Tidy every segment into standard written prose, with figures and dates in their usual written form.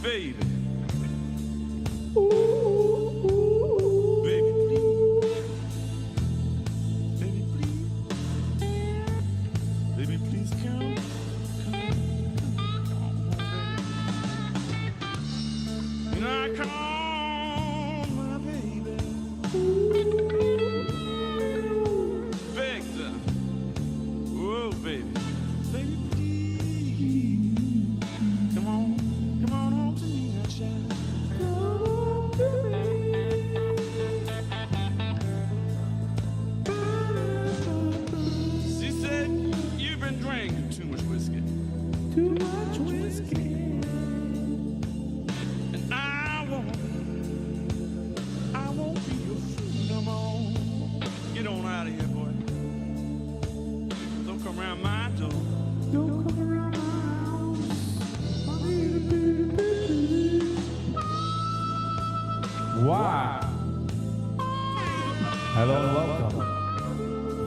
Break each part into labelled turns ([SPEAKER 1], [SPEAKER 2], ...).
[SPEAKER 1] Baby. Baby, please. Baby, please. Baby, please come. Come, come on, baby. You know I called my baby. Begged her. Whoa, baby. Baby, please. Come on. Come on home to me, now, child. She said, You've been drinking too much whiskey.
[SPEAKER 2] Too much whiskey.
[SPEAKER 1] And I won't be your fool no more. Get on out of here, boy. Don't come around my door.
[SPEAKER 2] Don't come around my house. Wow. Hello and welcome.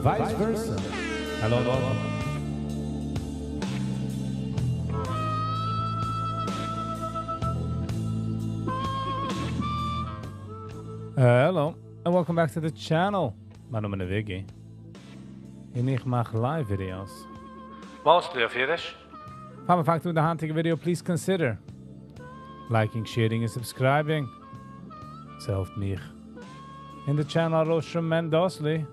[SPEAKER 2] Vice versa. Hello and welcome. Hello and welcome back to the channel. מיין נאמען איז Viggy. און איך מאך live videos.
[SPEAKER 3] Mostly אויף אידיש.
[SPEAKER 2] פאר מ'פאנגט אן די היינטיגע video, please consider liking, sharing and subscribing. עס העלפט מיך. און the channel ארויס tremendously.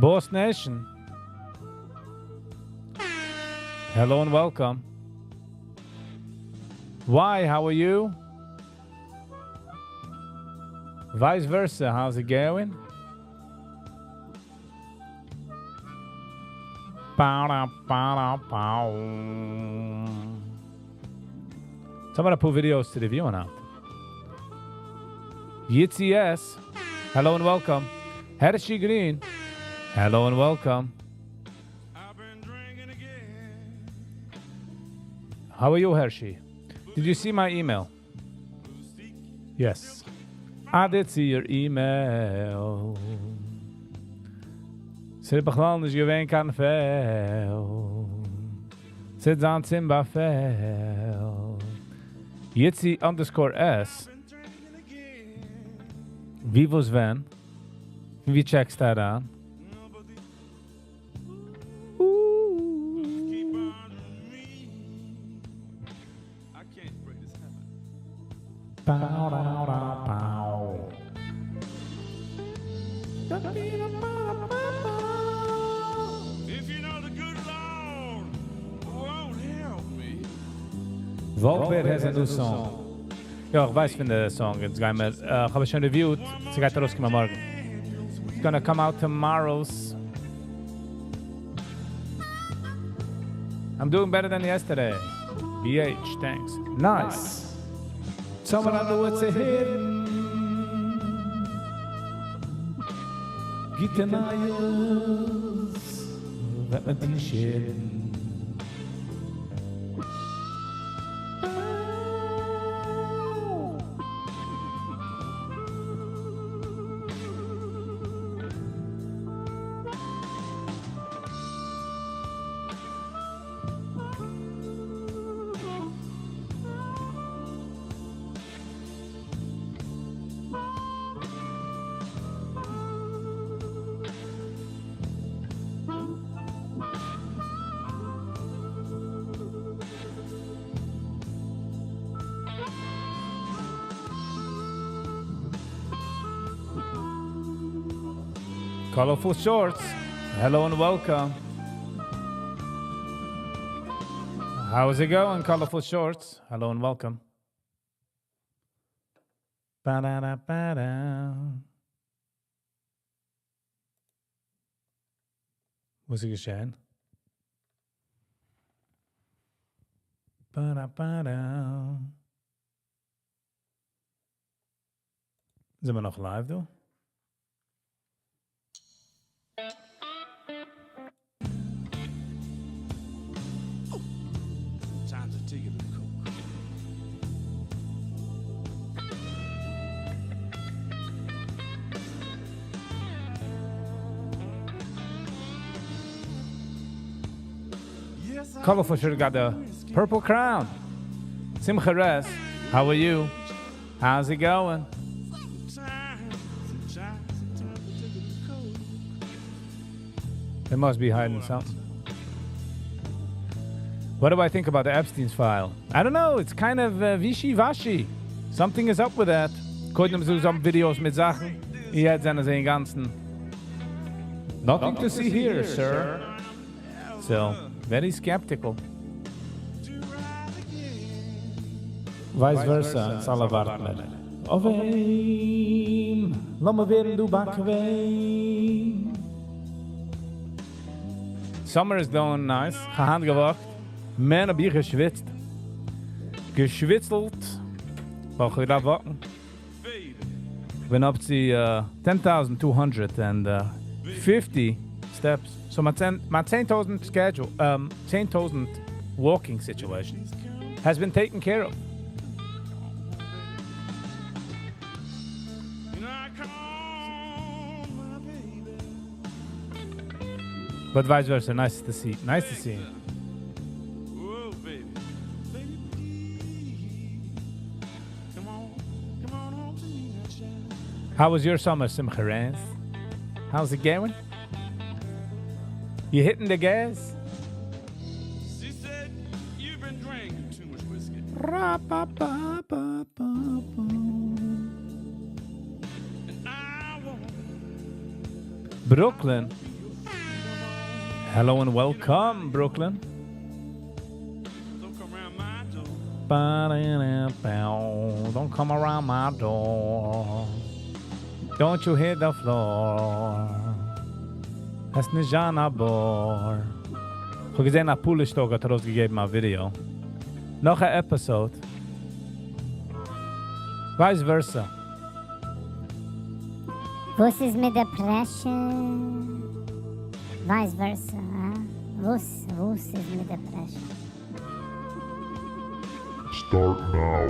[SPEAKER 2] Boss Nation. Hello and welcome. Why, how are you? Vice versa, how's it going? Bow, da, bow, da, bow. Somebody put videos to review out. Yitzi S. Hello and welcome. Hershey Green. Hello and welcome.
[SPEAKER 1] I've been drinking again.
[SPEAKER 2] How are you, Hershey? Did you see my email? Yes. I did see your email. ס'איז בכלל נישט געווען קיין פעל. ס'איז זיין צום באפעל. Yitzi_S. ווי וואס ווען? ווי check סטו אן?
[SPEAKER 1] Keep on me. I can't break this habit.
[SPEAKER 2] Bow, bow, bow, bow.
[SPEAKER 1] If you know the good Lord won't help me.
[SPEAKER 2] Volkbert has a new song. יא, איך ווייס פון די song. יעצט גייען מיר, איך האב עס שוין reviewed. ס'גייט ארויסקומען מארגן. It's gonna come out tomorrow's. I'm doing better than yesterday. BH, thanks. Nice. Someone I know it's a hit. גוטע נייעס. וועט מען דיר share ן. Colorful shorts. Hello and welcome. How's it going, Colorful Shorts? Hello and welcome. Ba-da-da-ba-da. וואס איז געשען? Ba-da-ba-da. זענען מיר נאך live, דא?
[SPEAKER 1] Times I take it with coke. Yes,
[SPEAKER 2] Colorful shirt got the purple crown. Simcha Rez, how are you? How's it going? They must be hiding something. What do I think about the Epstein's file? I don't know. It's kind of uh, wishy-washy. Something is up with that. קודם זו some videos מיט זאכן. יעצט זענען זיי אינגאנצן. Nothing to see here, sir. So, very skeptical. Vice versa, אונז אלע ווארטן מיר. אויף אים, לאמיר ווערן דא באקוועם. Summer is doing nice. כ'האב היינט געוואקט. Man, האב איך געשוויצט. געשוויצלט. ווייל איך דארף וואקן. כ'בין up to 10,250 steps. So my 10, my 10,000 schedule, 10,000 walking situation has been taken care of. But vice versa, nice to see. Nice to see. How was your summer, Simcha Rand? How's it going? You hitting the gas?
[SPEAKER 1] She said, You've been drinking too much whiskey. And I won't.
[SPEAKER 2] Brooklyn. Hello and welcome, Brooklyn.
[SPEAKER 1] Don't come around my door.
[SPEAKER 2] Don't come around my door. Don't you hit the floor. עס נישט זיין א bore. איך האב געזען א Polish Dog האט ארויסגעגעבן א video. נאך א episode. Vice versa.
[SPEAKER 4] וואס איז מיט depression? Vice versa, הא? וואס, וואס איז מיט depression?
[SPEAKER 5] Start now.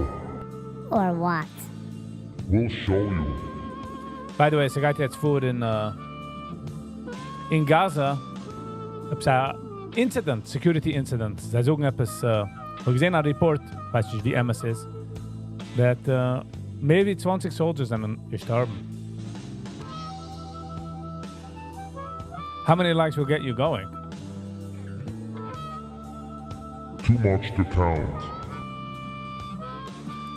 [SPEAKER 4] Or what?
[SPEAKER 5] We'll show you.
[SPEAKER 2] By the way, ס'גייט יעצט פאר אין אין Gaza עפעס א incident, security incident. זיי זאגן עפעס, איך האב געזען א report, ווייס נישט ווי אמת איז, that maybe 20 soldiers זענען געשטארבן. How many likes will get you going?
[SPEAKER 5] Too much to count.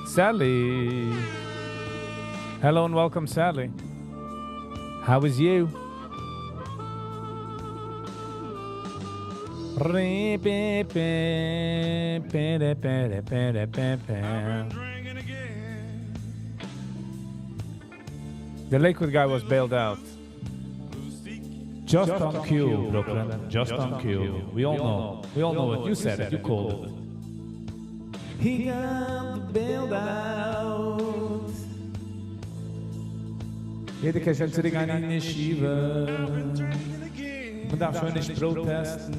[SPEAKER 2] Sally. Hello and welcome, Sally. How is you? The Lakewood guy was bailed out. Just on cue, Brooklyn. Just on cue. We all know. We all know what you said it. You called it. He got bailed out. יעדער קען שוין צוריק גיין אין ישיבה. מען דארף שוין נישט פראטעסטן.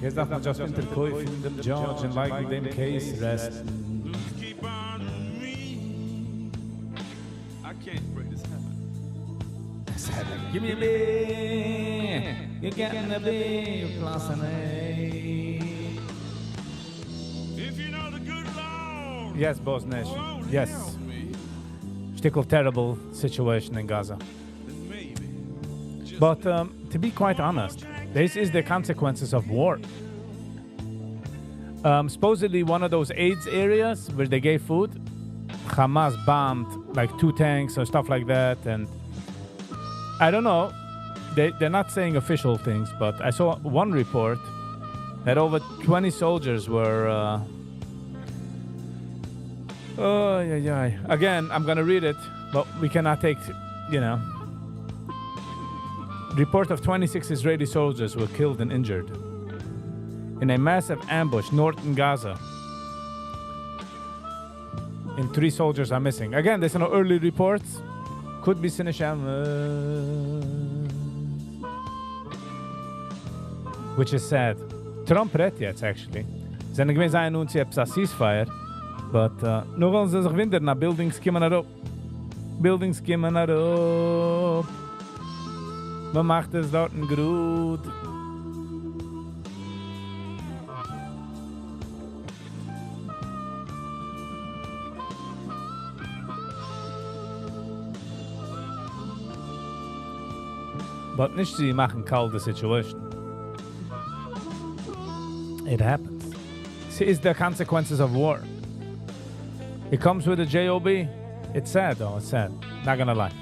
[SPEAKER 2] יעצט דארף מען just אונטערקויפן דעם judge און לייגן דעם case רעסטן. Give me a beer, you're getting a beer, plus an A.
[SPEAKER 1] If you know the good Lord.
[SPEAKER 2] Yes, Boss Nation. Yes. Shtickle terrible situation in Gaza. But to be quite honest, this is the consequences of war. Supposedly one of those AIDS areas where they gave food, Hamas bombed like two tanks or stuff like that. And I don't know, they're not saying official things, but I saw one report that over 20 soldiers were... Oh, yeah, yeah. Again, I'm going to read it, but we cannot take, you know. Report of 26 Israeli soldiers were killed and injured in a massive ambush north in Gaza. And 3 soldiers are missing. Again, there's no early reports. Could be Sinisham, which is sad. Trump רעדט יעצט, actually. זענען געווען זייער נאנט צו עפעס א ceasefire, but נאר וועלן זיי זיך ווינדערן, אז buildings קומען אראפ. Buildings קומען אראפ. מען מאכט עס דארטן גראד. But נישט צו מאכן קאלט די situation. It happens. ס'איז the consequences of war. It comes with a JOB. It's sad though, it's sad. Not gonna lie.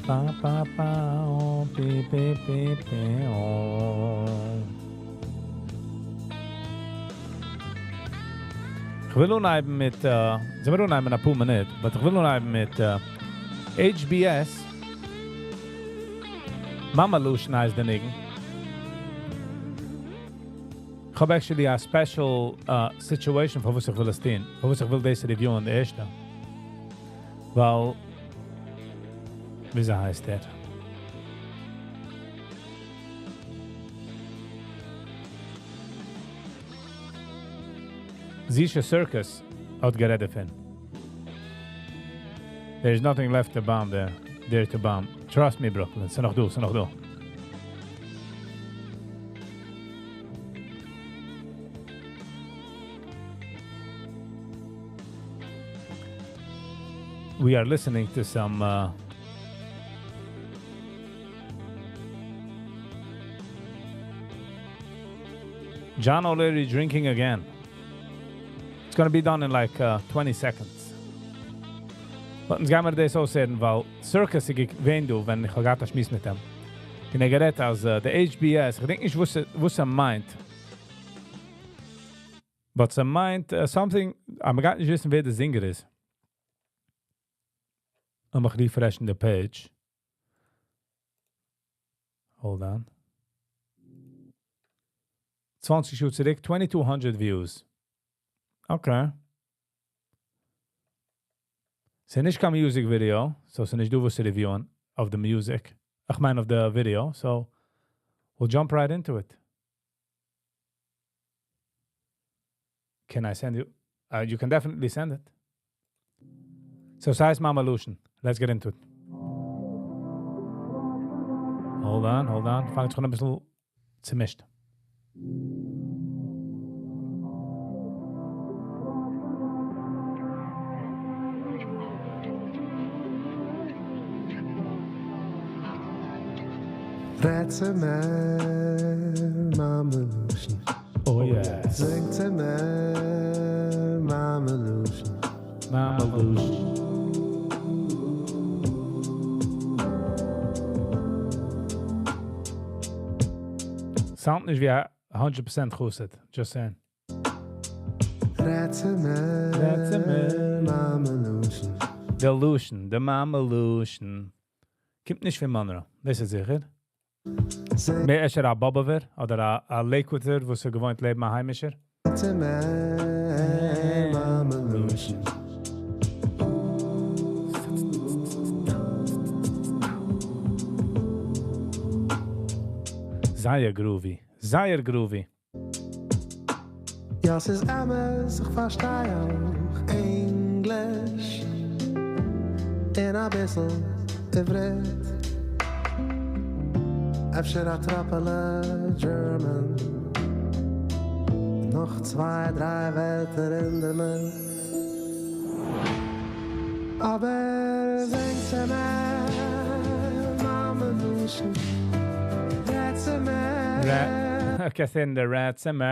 [SPEAKER 2] Pa, pa, pa, oh, pi, pi, pi, pi, oh. איך וויל אנהייבן מיט, זעמיר אנהייבן אין א פאר מינוט, but איך וויל אנהייבן מיט HBS, מאמע לשון הייסט די ניגון. איך האב actually א special situation פארוואס איך וויל עס טון, פארוואס איך וויל דאס review ען די ערשטע. ווייל, וויאזוי הייסט ער? Zisha Circus האט גערעדט דערפון. There's nothing left to bomb there. There to bomb. Trust me, Brooklyn. ס'איז נאך דא, ס'איז נאך דא. We are listening to some John O'Leary drinking again. It's gonna be done in like 20 seconds. But אונז גיימיר דאס אויסהערן, ווייל Circus איז געווען דא, ווען איך האב געהאט א שמועס מיט אים. און ער גערעדט אז די HBS, איך געדענק נישט וואס וואס ער מיינט. But ער מיינט something, אבער מ'גייט נישט וויסן ווער דער singer איז. לאמיך refresh ען די page. Hold on. 20 שעה צוריק, 2200 views. Okay. ס'איז נישט קיין music video, so ס'איז נישט דא וואס צו review ען of the music. איך מיין of the video, so we'll jump right into it. Can I send you? You can definitely send it. So ס'הייסט מאמע לשון. Let's get into it. Hold on, hold on. פאנגט שוין א ביסל צומישט.
[SPEAKER 6] רעדט צו מיר, מאמע לשון.
[SPEAKER 2] Oh yes.
[SPEAKER 6] זינגט צו מיר, מאמע לשון.
[SPEAKER 2] מאמע לשון. Sound נישט ווי א 100% חסיד, just saying.
[SPEAKER 6] רעדט צו מיר,
[SPEAKER 2] רעדט צו מיר.
[SPEAKER 6] מאמע לשון.
[SPEAKER 2] די לשון, די מאמע לשון. קומט נישט פון Monroe, דאס איז זיכער. מער אפשר א באבאווער אדער א Lakewood ער, וואס איז געוואוינט לעבן א היימישער.
[SPEAKER 6] צו מיר, מאמע לשון.
[SPEAKER 2] זייער groovy, זייער groovy.
[SPEAKER 6] יא, ס'איז אמת, איך פארשטיי אויך ענגליש. און א ביסל עברית. אפשר א טראפעלע German. נאך צוויי, דריי ווערטער אין דער מיט. אבער זינגט צו מיר, מאמע לשון. רעדט צו מיר.
[SPEAKER 2] Okay, אין דער רעדט צו מיר.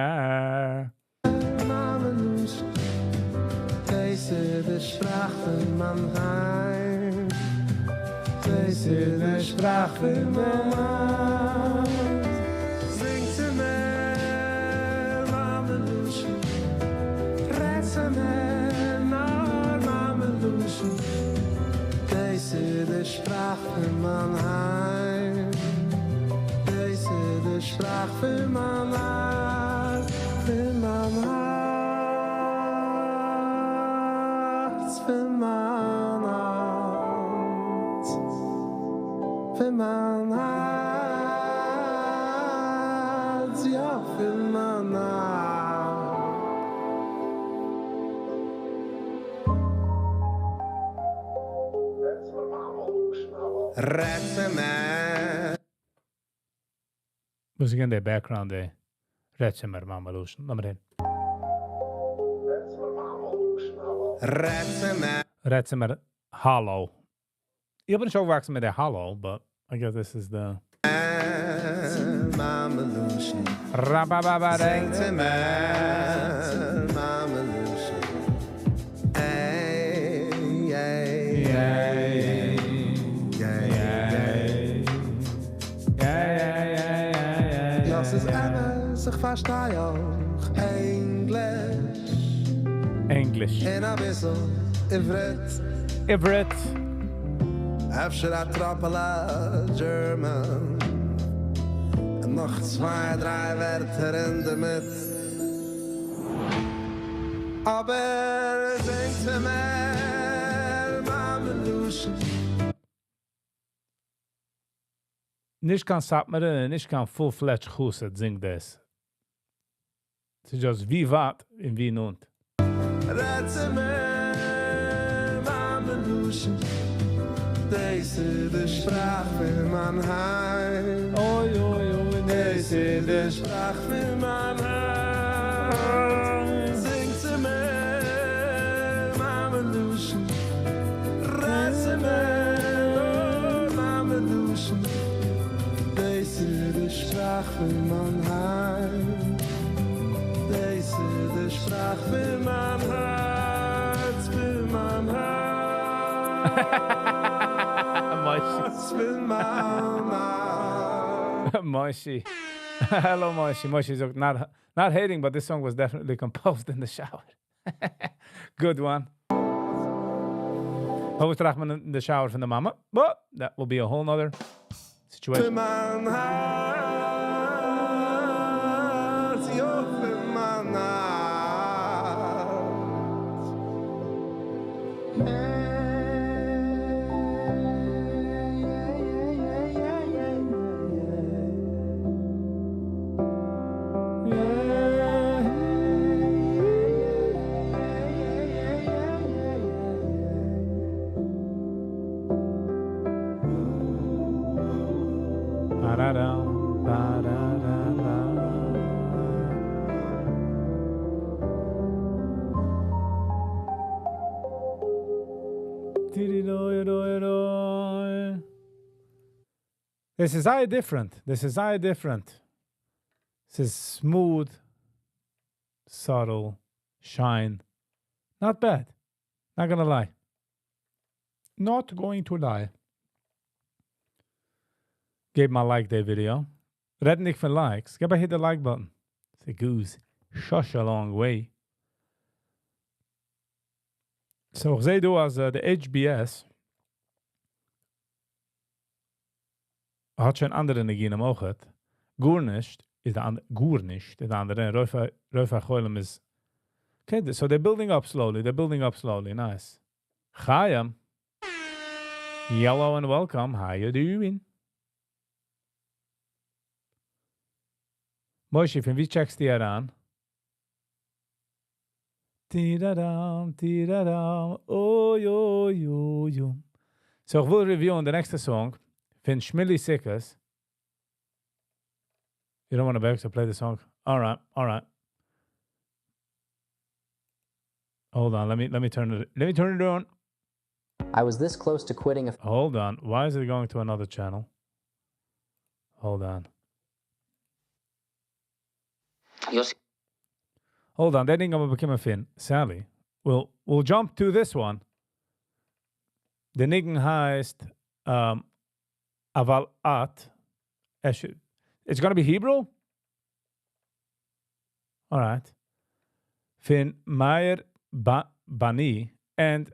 [SPEAKER 6] מאמע לשון. דאס איז די שפראך פון מיין היים. דאס איז די שפראך פון מיין הארץ. זינגט צו מיר, מאמע לשון. רעדט צו מיר, נאר מאמע לשון. דאס איז די שפראך פון מיין היים. דאס איז די שפראך פון מיין הארץ. פון מיין הארץ, פון מיין הארץ. פון מיין הארץ, יא, פון מיין הארץ. רעדט צו מיר.
[SPEAKER 2] וואס איז דער background, די רעדט צו מיר, מאמע לשון. לאמיר הערן.
[SPEAKER 6] רעדט צו מיר.
[SPEAKER 2] רעדט צו מיר, hello. איך בין נישט אויפגעוואקסן מיט די הלל, but I guess this is the...
[SPEAKER 6] מאמע לשון.
[SPEAKER 2] Ra-ba-ba-ba-da.
[SPEAKER 6] זינגט צו מיר, מאמע לשון. איי, איי, איי, איי, איי. יא, ס'איז אמת, איך פארשטיי אויך ענגליש.
[SPEAKER 2] ענגליש.
[SPEAKER 6] און א ביסל עברית.
[SPEAKER 2] עברית.
[SPEAKER 6] אפשר א טראפעלע German. און נאך צוויי דריי ווערטער אין דערמיט. אבער זינגט צו מיר, מאמע לשון.
[SPEAKER 2] נישט קיין סאטמארער און נישט קיין full-fledged חסיד זינגט דאס. ס'איז just ווי ווייט און ווי נאנט.
[SPEAKER 6] רעדט צו מיר, מאמע לשון. דאס איז די שפראך פון מיין היים.
[SPEAKER 2] אוי אוי אוי,
[SPEAKER 6] דאס איז די שפראך פון מיין הארץ. זינגט צו מיר, מאמע לשון. רעדט צו מיר, אוי, מאמע לשון. דאס איז די שפראך פון מיין היים. דאס איז די שפראך פון מיין הארץ, פון מיין הארץ.
[SPEAKER 2] Moishi.
[SPEAKER 6] פון מיין הארץ.
[SPEAKER 2] Moishi. Hello, Moishi. Moishi זאגט, not hating, but this song was definitely composed in the shower. Good one. פארוואס טראכט מען in the shower פון די מאמע? But that will be a whole nother situation.
[SPEAKER 6] פון מיין הארץ, יא, פון מיין הארץ.
[SPEAKER 2] Ba-da-dum, ba-da-da-da. Di-di-do-do-do. This is very different. This is very different. This is smooth, subtle, shine. Not bad. Not gonna lie. Not going to lie. געב מיר א like די video. רעד נישט פון likes. געב א hit the like button. It goes such a long way. So, איך זע דא אז די HBS האט שוין אנדערע ניגונים אויכעט. גארנישט איז די אנדערע, גארנישט איז די אנדערע. רופא, רופא חולים איז. Okay, so they're building up slowly. They're building up slowly. Nice. Chaim. Yellow and welcome. How you doing? Moshe, פון וואו check סטו אריין? Ti-da-dam, ti-da-dam, oy, oy, oy, oy. So, איך וויל review ען the next song פון Shmili Sikkes. You don't want to beg, so play the song. All right, all right. Hold on, let me turn it on.
[SPEAKER 7] I was this close to quitting a
[SPEAKER 2] Hold on. Why is it going to another channel? Hold on.
[SPEAKER 8] יוסי
[SPEAKER 2] Hold on, that didn't become a fin. Sally. We'll jump to this one. The ניגון הייסט אבל את. It's gonna be Hebrew? All right. פון Meir Bani and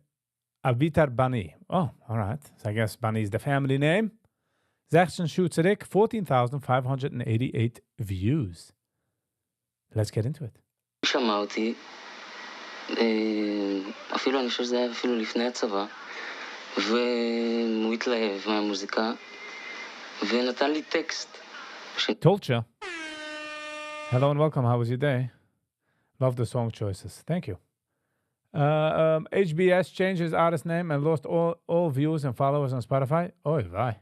[SPEAKER 2] Avitar Bani. Oh, all right. So I guess Bani is the family name. 16 שעה צוריק, 14,588 views. Let's get into it.
[SPEAKER 8] שמע אותי, אפילו אני חושב שזה היה אפילו לפני הצבא, והוא התלהב מהמוזיקה, ונתן לי טקסט.
[SPEAKER 2] Tolcha. Hello and welcome. How was your day? Love the song choices. Thank you. HBS changed his artist name and lost all views and followers on Spotify. אוי וויי.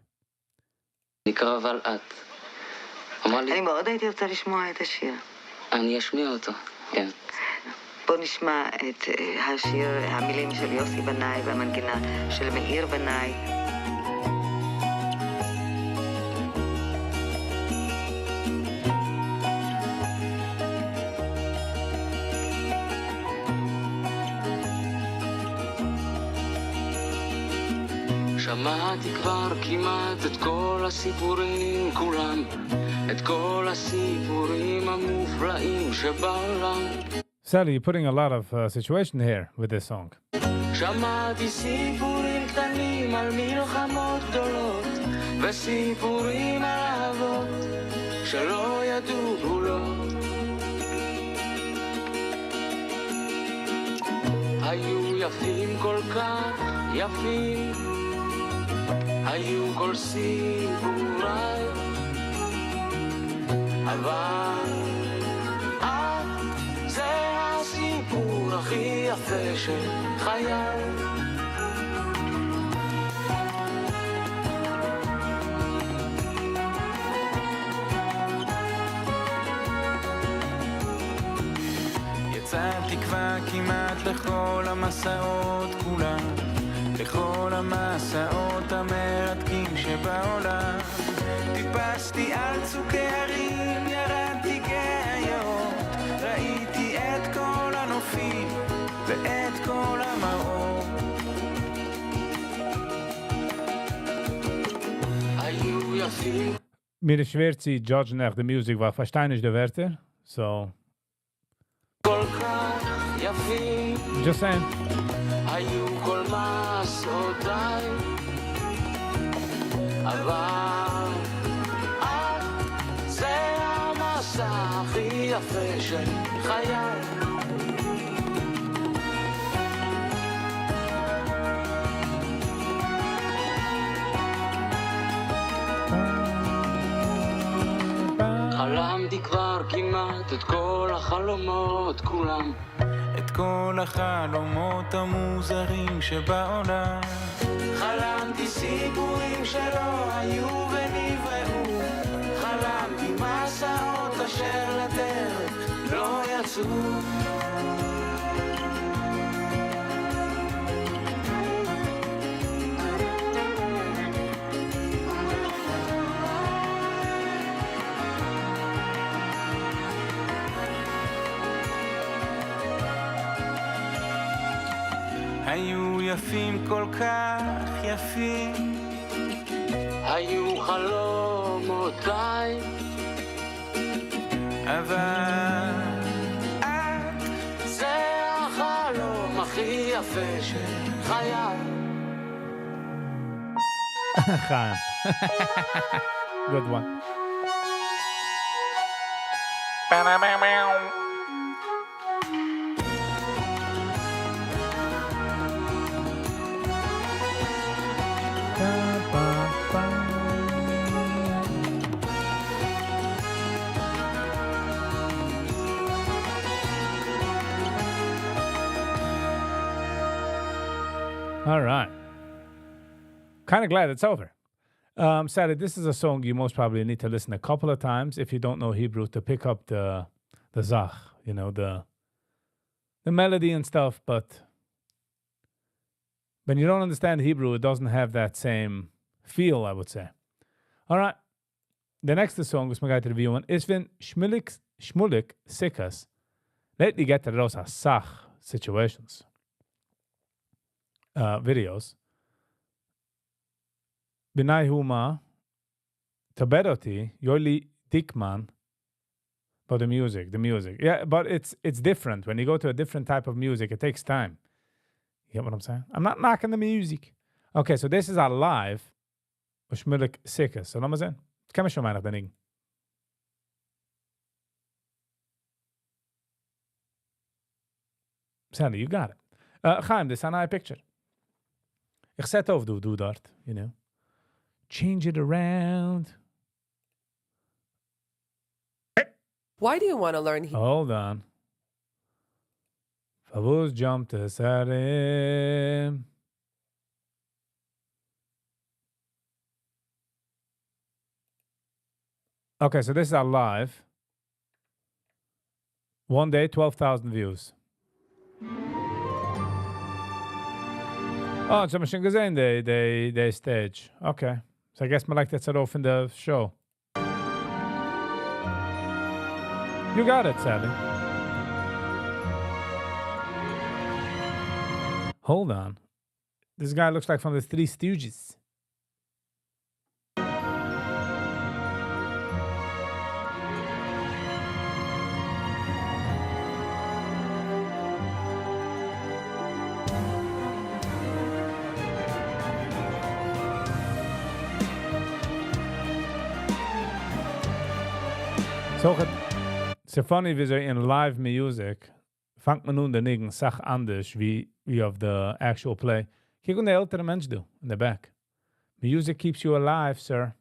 [SPEAKER 8] נקרא אבל את. אמר לי,
[SPEAKER 9] אני מאוד הייתי רוצה לשמוע את השיר.
[SPEAKER 8] אני אשמיע אותו, כן.
[SPEAKER 9] בוא נשמע את השיר, המילים של יוסי בנאי והמנגינה של מאיר בנאי.
[SPEAKER 8] שמעתי כבר כמעט את כל הסיפורים כולם, את כל הסיפורים המופלאים שבעולם.
[SPEAKER 2] Sally, you're putting a lot of situation here with this song.
[SPEAKER 8] שמעתי סיפורים קטנים על מלחמות גדולות, וסיפורים על אהבות שלא ידעו גבולות. היו יפים כל כך יפים, היו כל סיפוריי, אבל את זה הסיפור הכי יפה של חיי.
[SPEAKER 1] יצאתי כבר כמעט לכל המסעות כולם, לכל המסעות המרתקים שבעולם. טיפסתי על צוקי הרים, ירדתי גאיות, ראיתי את כל הנופים ואת כל המראות.
[SPEAKER 8] היו יפים
[SPEAKER 2] מיר איז שווער צו judge ן נאך די music, ווייל איך פארשטיי נישט די ווערטער. So,
[SPEAKER 8] כל כך יפים,
[SPEAKER 2] just saying.
[SPEAKER 8] היו כל מסעותיי, אבל את זה המסע הכי יפה של חיי. חלמתי כבר כמעט את כל החלומות כולם,
[SPEAKER 1] את כל החלומות המוזרים שבעולם. חלמתי סיפורים שלא היו ונבראו, חלמתי מסעות אשר לדרך לא יצאו. היו יפים כל כך יפים,
[SPEAKER 8] היו חלומותיי,
[SPEAKER 1] אבל את
[SPEAKER 8] זה החלום הכי יפה של חיי.
[SPEAKER 2] Chaim. Good one. All right. Kind of glad it's over. Sally, this is a song you most probably need to listen a couple of times if you don't know Hebrew to pick up the זאך, the melody and stuff. But when you don't understand Hebrew, it doesn't have that same feel, I would say. All right. The next song וואס מ'גייט review ען איז פון Shmulik, Shmulik Sikas. Lately געט ער ארויס א סאך situations. Videos. B'nai Huma, Taberoti, Yoeli Dickman, but the music. Yeah, but it's different. When you go to a different type of music, it takes time. You get what I'm saying? I'm not knocking the music. Okay, so this is a live Shmulik Sikas. So לאמיר זען. קען מען שוין מיינען, דער ניגון. Sandy, you got it. Chaim, this is a nice picture. איך זעט אויף דו, דו דארט. Change it around.
[SPEAKER 10] Why do you want to learn
[SPEAKER 2] Hold on. פארוואס jump עס ארום. Okay, so this is our live. One day, 12,000 views. Oh, אונז האבן שוין געזען, די stage. Okay. So I guess מ'לייגט יעצט ארויף אין the show. You got it, Sally. Hold on. This guy looks like from the Three Stooges. So, ס'איז funny וויאזוי אין live music פאנגט מען אן די ניגון א סאך אנדערש ווי ווי אויף the actual play. קוק אן די עלטערע מענטש דא in the back. Music keeps you alive, sir.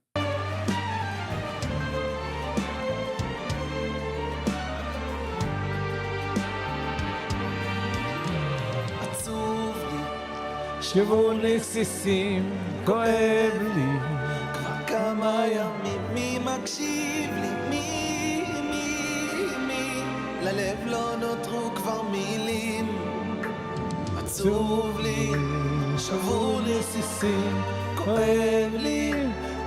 [SPEAKER 6] עצוב לי,
[SPEAKER 2] שבו רסיסים, כואב לי.
[SPEAKER 6] כבר כמה ימים, מי מקשיב לי? מי, מי, מי? ללב לא נותרו כבר מילים. עצוב לי, שבו רסיסים, כואב לי,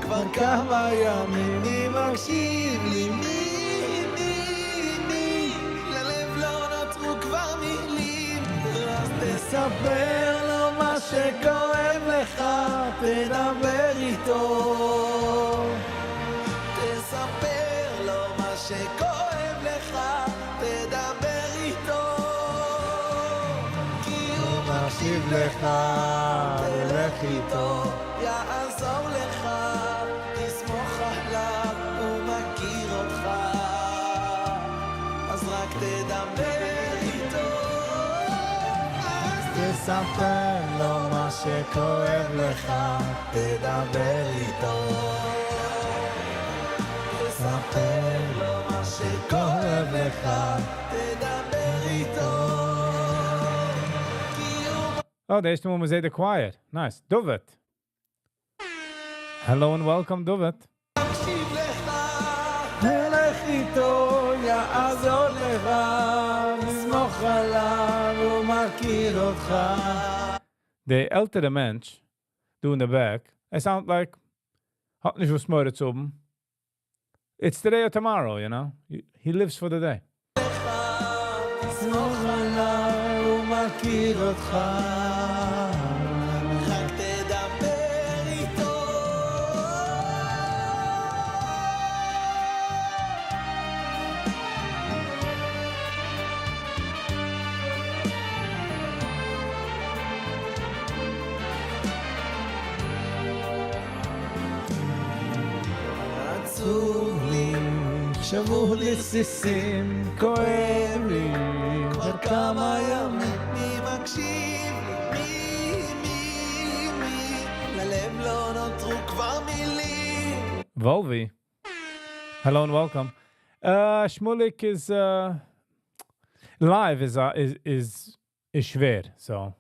[SPEAKER 6] כבר כמה ימים, מי מקשיב לי? מי, מי, מי? ללב לא נותרו כבר מילים. אז תספר לו מה שכואב לך, תדבר איתו. תספר לו מה שכואב לך, תדבר איתו. כי הוא מקשיב לך, תלך איתו, יעזור לך, תסמוך עליו, הוא מכיר אותך. אז רק תדבר איתו. אז תספר לו מה שכואב לך, תדבר איתו. תספר לו מה שכואב לך, תדבר איתו. כי הוא
[SPEAKER 2] Oh, the ערשטע מאל מ'זעט the choir. Nice. David. Hello and welcome, David.
[SPEAKER 6] מקשיב לך, תלך איתו, יעזור לך, תסמוך עליו, הוא מכיר אותך.
[SPEAKER 2] די עלטערע מענטש, דא in the back, it sound like האט נישט וואס מורא צו האבן. It's today or tomorrow, you know? He lives for the day.
[SPEAKER 6] תסמוך עליו, הוא מכיר אותך. רק תדבר איתו. עצוב לי, שבו לרסיסים, כואב לי, כבר כמה ימים, מי מקשיב לי? מי, מי, מי? ללב לא נותרו כבר מילים.
[SPEAKER 2] Volvi. Hello and welcome. Shmulik is live is שווער, so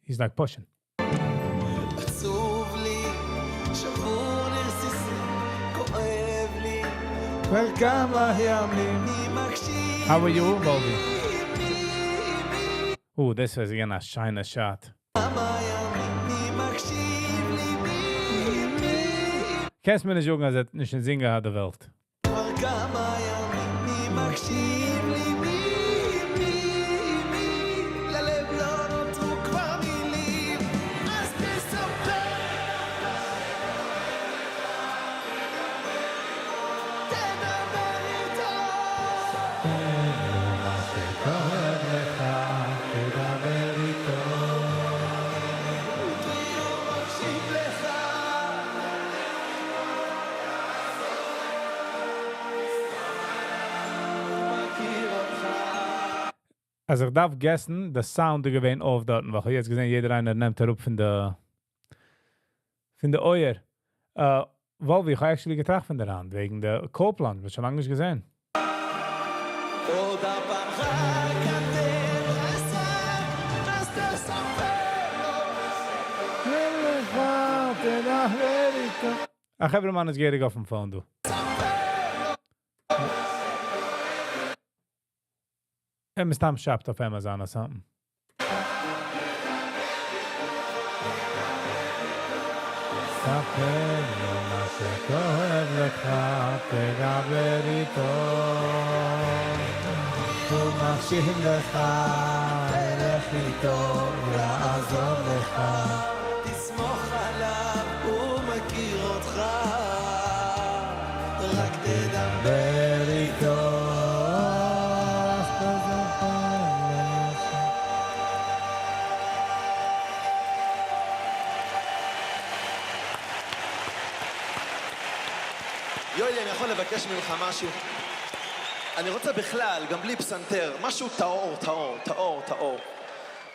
[SPEAKER 2] he's like pushing.
[SPEAKER 6] עצוב לי, שבור לרסיסים, כואב לי, כבר כמה ימים, מי מקשיב
[SPEAKER 2] How are you, Volvi?
[SPEAKER 6] לי? מי, מי?
[SPEAKER 2] Oh, this was again a שיינע shot.
[SPEAKER 6] כמה ימים, מי מקשיב לי? מי, מי?
[SPEAKER 2] קענסט מיר נישט זאגן, אז ער האט נישט אין זינען געהאט די וועלט.
[SPEAKER 6] כבר כמה ימים, מי מקשיב לי? מי, מי, מי? ללב לא נותרו כבר מילים, אז תספר. תדבר איתו.
[SPEAKER 2] מה שכואב לך, תדבר איתו.
[SPEAKER 6] כי הוא מקשיב לך. הוא מכיר אותך.
[SPEAKER 2] אז איך דארף guess ן, the sound איז געווען off דארטן, ווייל איך האב יעצט געזען, יעדער איינער נעמט אראפ פון די אויער. Volvi, איך האב actually געטראכט פון דיר אן, וועגן די cold plunge, וואס שוין לאנג נישט געזען.
[SPEAKER 6] עוד הפעם רק אתם חזק, אז תספר לו.
[SPEAKER 2] לך, תדבר איתו. א חברהמאן איז געהעריג אויפן phone, דו. ער מסתם shop ט אויף Amazon or something. ספר לו מה שכואב לך, תדבר איתו. הוא מקשיב לך, תלך איתו, יעזור לך.
[SPEAKER 6] תסמוך עליו, הוא מכיר אותך. רק תדבר
[SPEAKER 2] דבר איתו. אז תספר לו
[SPEAKER 6] יואלי, אני יכול לבקש ממך משהו? אני רוצה בכלל, גם בלי פסנתר, משהו טהור, טהור, טהור, טהור.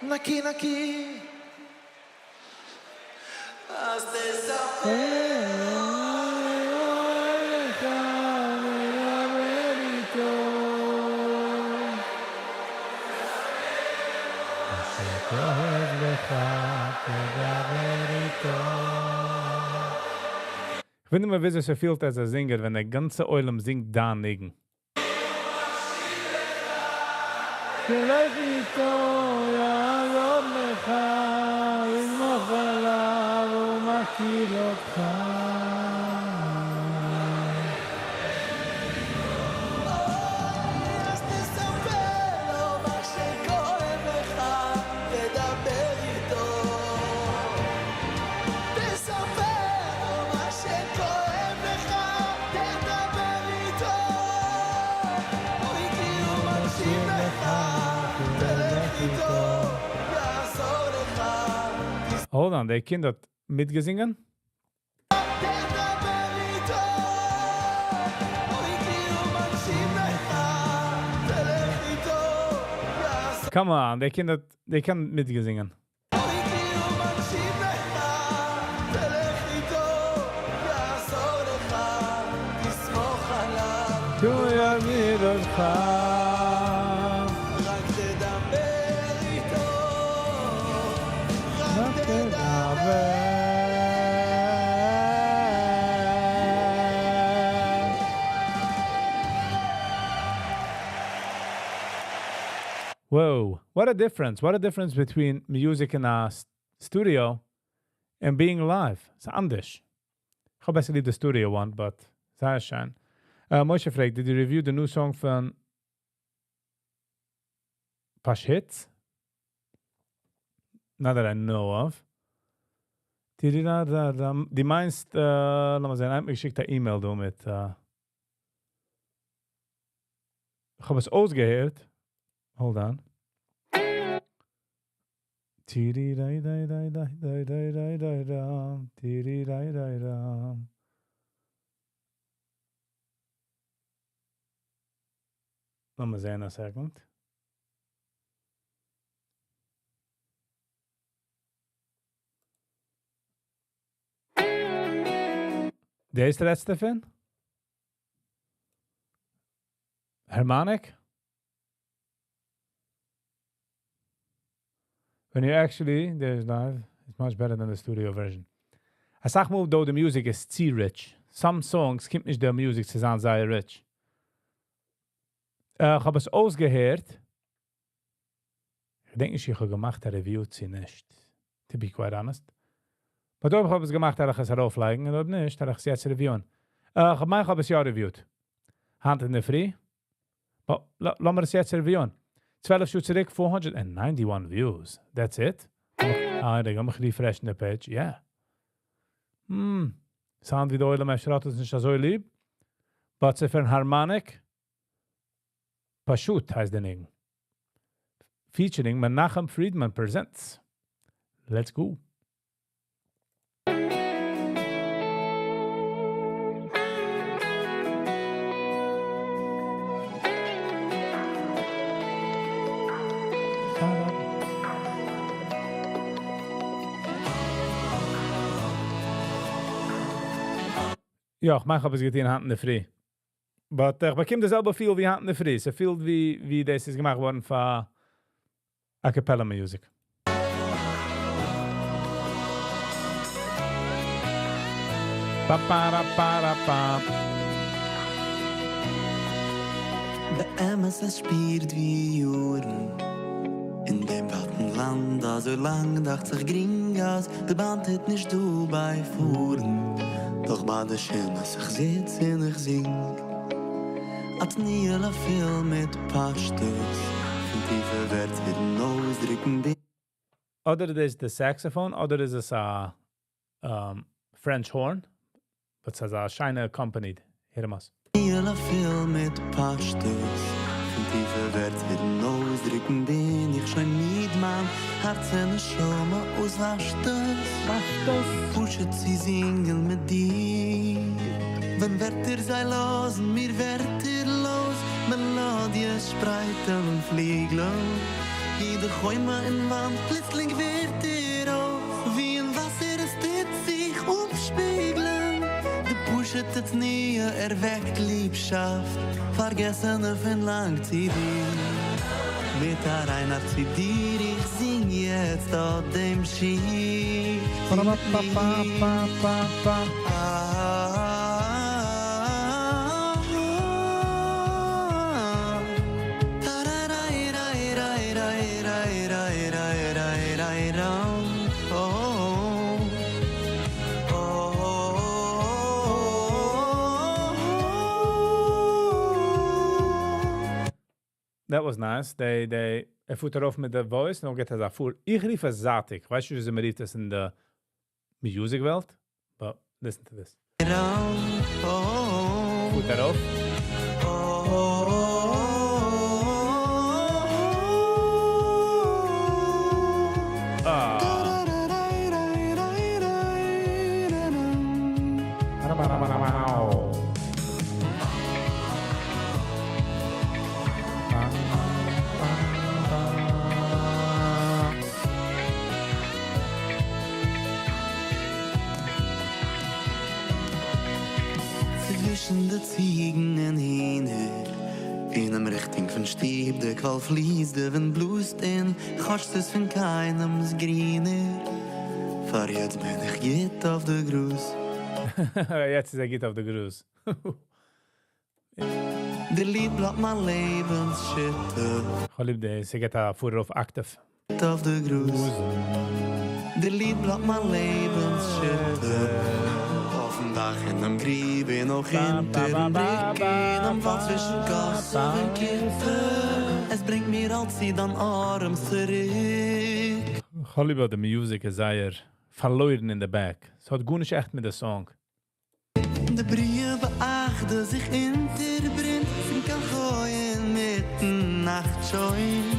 [SPEAKER 6] נקי, נקי. אז תספר
[SPEAKER 2] איך ווינדער מיר וויאזוי ס'פילט as a singer ווען דער גאנצע עולם זינגט דיין ניגון. תלך איתו יעזור לך לסמוך עליו הוא מכיר אותך.
[SPEAKER 6] אז תספר לו מה שכואב לך, תדבר איתו. תספר לו מה שכואב לך, תדבר איתו. אוי כי הוא מקשיב לך, תלך איתו, יעזור לך.
[SPEAKER 2] Hold on, דער קינד האט מיטגעזינגען?
[SPEAKER 6] תדבר איתו, אוי כי הוא מקשיב לך, תלך איתו, יעזור
[SPEAKER 2] Come on, דער קינד האט, דער קען מיטגעזינגען.
[SPEAKER 6] אוי כי הוא מקשיב לך, תלך איתו, יעזור לך, תסמוך עליו,
[SPEAKER 2] הוא יגיד אותך.
[SPEAKER 6] רק תדבר איתו, רק תדבר.
[SPEAKER 2] Whoa, what a difference. What a difference between music in a studio and being live. ס'איז אנדערש. איך האב בעסער ליב the studio one, but זייער שיין. Moshe פרעגט, did you review the new song פון Pashit? Not that I know of. דו מיינסט, לאמיר זען, איינער האט מיר געשיקט אן email דא מיט, איך האב עס אויסגעהערט. Hold on. Tiri dai dai dai dai dai dai dai dai dam. Tiri dai dai dam. לאמיר זען א second. דער איז דער לעצטע פון? Harmonic? When you actually, there's live, it's much better than the studio version. א סאך מאל though the music איז צו rich. Some songs קומט נישט דער music צו זיין זייער rich. איך האב עס אויסגעהערט. איך דענק נישט, איך האב געמאכט א review צו נישט. To be quite honest. But אויב איך האב עס געמאכט, וועל איך עס ארויפלייגן. און אויב נישט, וועל איך עס יעצט reviewen. איך מיין, איך האב עס יא reviewed. היינט אין דער פרי. But לאמיר עס יעצט reviewen. 12 שעה צוריק, 491 views. That's it. אה, רגע, לאמיך refreshen the page. Yeah. Sound ווי דער עולם האט עס נישט אזוי ליב. But ס'איז פון Harmonic. פשוט הייסט דער ניגון. Featuring Menachem Friedman presents. Let's go. יא, איך מיין, איך האב עס געטון היינט אין דער פרי. But איך באקום דאס זעלבע feel ווי היינט אין דער פרי. ס'פילט ווי דאס איז געמאכט געווארן פאר a cappella music. Pa, pa, ra, pa, ra, pa.
[SPEAKER 6] באמת עס שפירט ווי יארן אין דעם ווייטן לאנד, אזוי לאנג דאכט זיך גרינג אז די באן טוט נישט דא בייפארן. דאך ביי די שינעס איך זיץ און איך זינג א תנועה'לע פול מיט פשטות פון טיפע ווערטער און אויסדרוקן די
[SPEAKER 2] אדער איז the saxophone, אדער איז עס א French horn, but ס'איז א שיינע accompanied. הער אים אויס.
[SPEAKER 6] תנועה'לע פול מיט פשטות פון טיפע ווערטער און אויסדרוקן בין איך שוין מיד מיין הארץ און נשמה אויס וואשט עס
[SPEAKER 2] וואשט עס
[SPEAKER 6] פשוט צו זינגען מיט דיר ווען ווערטער זיי לאזן מיר ווערטערלאז. מעלאדיע שפרייטן פליגלען ווי די חומה אין וואנט פלוצלינג ווערט ער אויס ווי אין וואסער עס טוט זיך אפשפיגלען די פשוטע תנועה ערוועקט ליבשאפט פארגעסענע פון לאנג צו דיר מיט א ריין הארץ צו דיר איך זינג יעצט אט דעם שיר זינג מיט מיר.
[SPEAKER 2] That was nice. They, they, ער פארט ארויף מיט די voice, נאר גייט ער אזא פאר. איך רוף עס זייטיג. ווייסט דו, ווי מ'רופט עס אין די music וועלט? But listen to this. פארט ארויף. Ah.
[SPEAKER 6] צווישן די ציגן און הינער אינעם ריכטונג פון שטוב דער קוואל פליסט דער ווינט בלאזט און כאטש ס'איז פון קיינעמס גרינער פאר יעצט בין איך גוט אויף די גראז.
[SPEAKER 2] יעצט איז ער גוט אויף די גראז.
[SPEAKER 6] דער ליד בלייבט מיין לעבנס שותף.
[SPEAKER 2] איך ליב די, ס'גייט א פאר ארויף octave.
[SPEAKER 6] אויף די גראז. דער ליד בלייבט מיין לעבנס שותף. אויפן דאך אינעם גריב און אויך אונטערן בריק אינעם וואלד צווישן קאסוב און קיטוב. עס ברענגט מיר אלץ צו דיין ארעמס צוריק.
[SPEAKER 2] איך האב ליב די music איז זייער פארלוירן אין די back. ס'האט גארנישט עכט מיט די song.
[SPEAKER 6] די בריאה באחדות זיך אונטערברענט פון קיין חוי אינמיטן נאכט שוין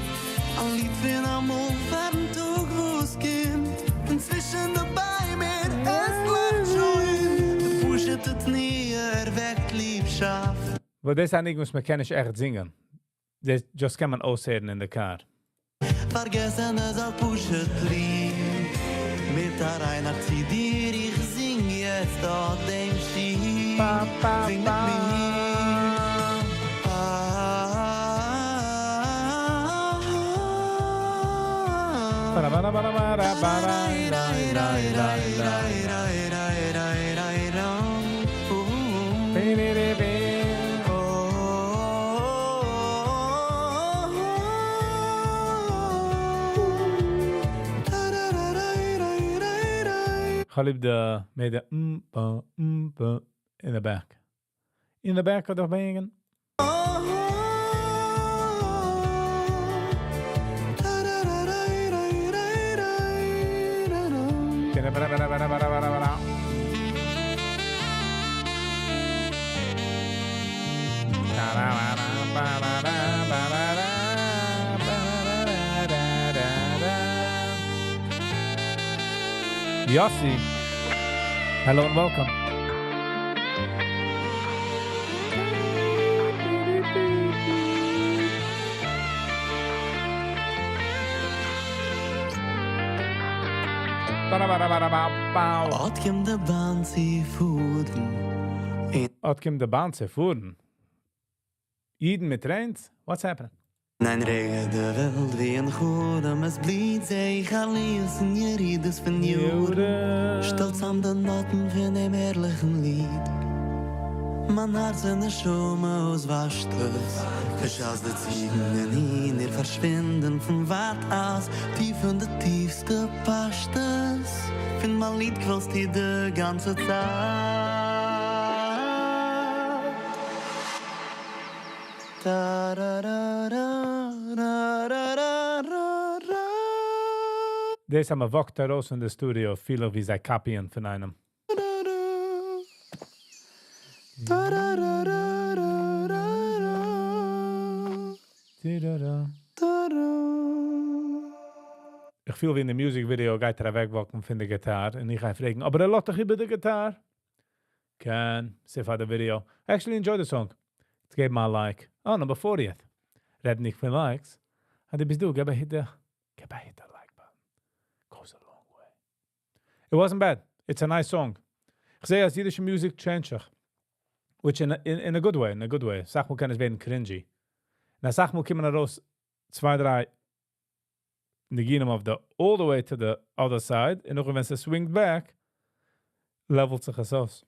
[SPEAKER 6] א ליד פון אמאל פארן טאג וואס קומט פון צווישן די ביימער עס לאכט שוין די פשוטע תנועה ערוועקט ליבשאפט.
[SPEAKER 2] ווייל דאס איז א ניגון וואס מ'קען נישט עכט זינגען. דאס just קען מען אויסהערן אין די car.
[SPEAKER 6] פארגעסן איז א פשוט ליד. מיט א ריין הארץ צו דיר איך זינג יעצט אט דעם שיר. זינג מיט מיר.
[SPEAKER 2] איך ליב די מיט די ba ba in the back. In the back of the wagon. Yossi, hello and welcome.
[SPEAKER 6] אט קומט די באן צו פארן.
[SPEAKER 2] אט קומט די באן צו פארן. אידן מיט trains? What's happening?
[SPEAKER 6] אין איין רגע די וועלט ווי אין חלום עס בליט זע איך עליות און ירידות פון יארן. שטעלט צאם די נאטן פון דעם הערליכן ליד. מיין הארץ און נשמה אויס וואשט עס. בשעת די ציגן און הינער פארשווינדן פון ווייט אז טיף אין די טיפסטע פשטות. פון מיין ליד קוועלסטו די גאנצע צייט. Da da da da da da da da.
[SPEAKER 2] דאס אז מ'וואקט ארויס אין די studio, פיל איך ווי זיי copy ען פון איינעם.
[SPEAKER 6] Da da da da da da da.
[SPEAKER 2] Da-da-da.
[SPEAKER 6] Da da.
[SPEAKER 2] איך פיל ווי אין די music video גייט ער אוועקוואקן פון די גיטאר און איך גיי פרעגן, אבער ער לאזט דאך איבער די גיטאר. קען, ס'איז פאר די video. I actually enjoy the song. געבן א like. Oh, number 40th. רעד נישט פון likes. אז דו ביסט דא, גיב א hit the, גיב א hit the like button. Goes a long way. It wasn't bad. It's a nice song. איך זע, אז אידישע music change זיך. Which in a good way, in a good way. אסאך מאל קען עס ווערן cringy. און אסאך מאל קומען ארויס צוויי, דריי ניגונים אויף the all the way to the other side און נאך ווען עס swingt back, levelט זיך עס אויס.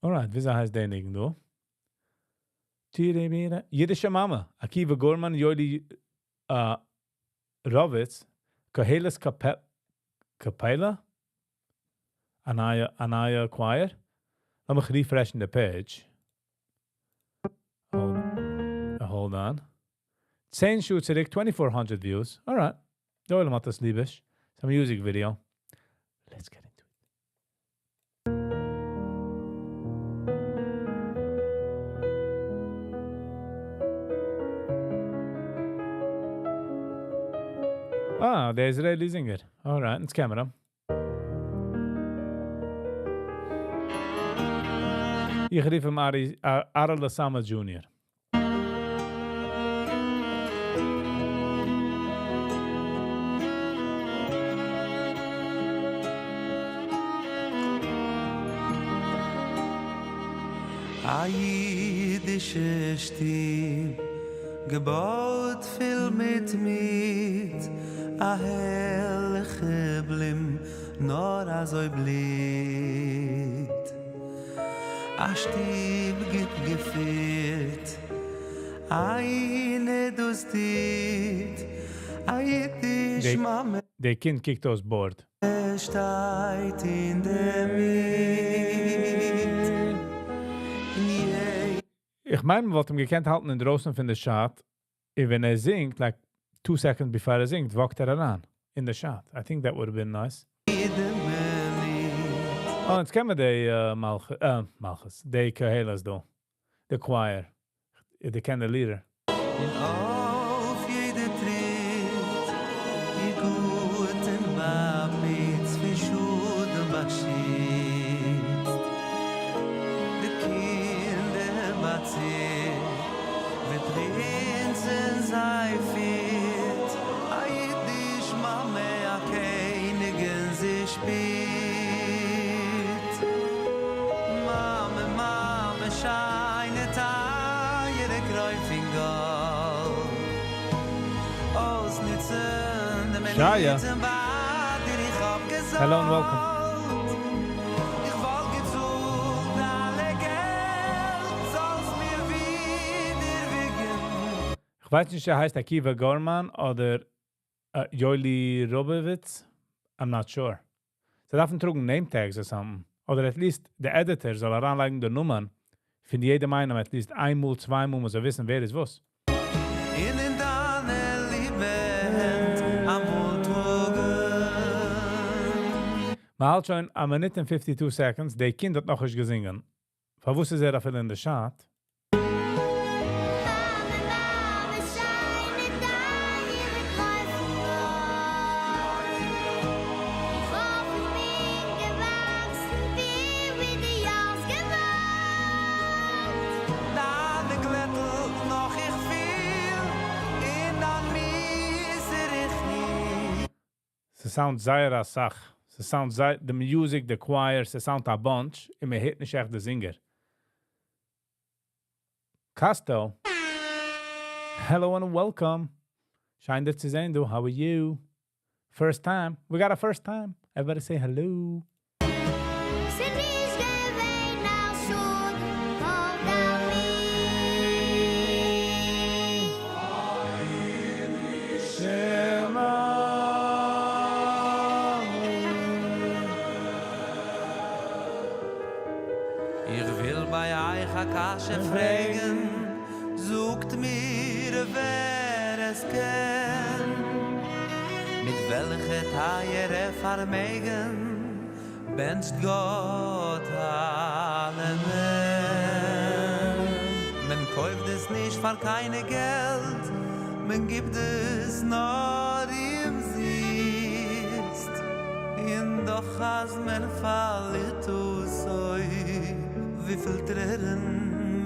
[SPEAKER 2] Alright, ווי הייסט דער ניגון דא? אידישע מאמע. Akiva Gorman, Yoeli Rovitz, Koheles Capella, Anaya Choir. לאמיך refreshen the page. Hold on. 10 שעה צוריק, 2400 views. Alright. דער עולם האט דאס ליב. Some music video. Let's get into it. Ah, the Israeli singer. Alright, it's camera. איך רוף אים Ari Lasama Jr.
[SPEAKER 6] א אידישע שטוב געבויט פול מיט מיט א הערליכע בלום נאר אזוי בליט א שטוב גוט געפירט איינע דאס טיט א אידיש מאמע
[SPEAKER 2] דער קינד קוקט אויס bored.
[SPEAKER 6] שטייט אין דער מיט.
[SPEAKER 2] איך מיין, מ'וואלט אים געקענט האלטן אינדרויסן פון די shot, און ווען ער זינגט, like 2 seconds before ער זינגט, walkט ער אריין in the shot. I think that would have been nice. Oh, יעצט קענען מיר די מלכות, די קהלות דא. The choir. די קענען די לידער.
[SPEAKER 6] אויף יעדע טריט, איר גוטן באמיט, פון שאדן באשיצט. די קינדער באצירט, מיט פרינצן זיי פירט. א אידיש מאמע, א קעניגין זי שפילט. מאמע, מאמע, שיינע טייערע קרוין פון גאלד. אויסניצן דעם
[SPEAKER 2] Shaya.
[SPEAKER 6] מינוט ביי דיר איך האב געזאלט.
[SPEAKER 2] Hello and welcome.
[SPEAKER 6] איך וואלט געצאלט אלע געלט, זאלסט מיר ווידער וויגן.
[SPEAKER 2] איך ווייס נישט, ער הייסט Akiva Gorman אדער Yoeli Robowitz. I'm not sure. זיי דארפן טראגן name tags or something. אדער at least the editor זאל אריינלייגן די נומערן. פון יעדעם איינעם at least איינמאל, צוויי מאל, מוז ער וויסן, ווער איז וואס.
[SPEAKER 6] אין דיינע ליבע הענט אמאל טראגן.
[SPEAKER 2] מ'האלט שוין a minute and 52 seconds, דער קינד האט נאך נישט געזונגען. פארוואס איז ער אפילו אין the shot?
[SPEAKER 4] מאמע, מאמע, שיינע טייערע קרוין פון גאלד. איך האף איך בין געוואקסן ווי ווי די יארס געוואלט.
[SPEAKER 6] דיין גלעטל נאך איך פיל אין דיין מיאוסער קני.
[SPEAKER 2] ס'sound זייער א סאך. ס'sound זייער, the music, the choir, ס'sound a bunch, און מ'הערט נישט עכט the singer. Casto. Hello and welcome. שיין דיך צו זען, דו. How are you? First time. We got a first time. Everybody say hello.
[SPEAKER 4] ס'איז נישט געווען א שאד, האט ער מיר.
[SPEAKER 2] אידישע מאמע.
[SPEAKER 6] איך וויל ביי אייך א קשיא פרעגן, זאגט מיר, ווער עס קען. מיט וועלכע טייערע פארמעגן בענטשט גאט אלעמען. מען קויפט עס נישט פאר קיין געלט, מען גיט עס נאר אומזיסט. און דאך אז מען פארלירט עס, אוי, וויפיל טרערן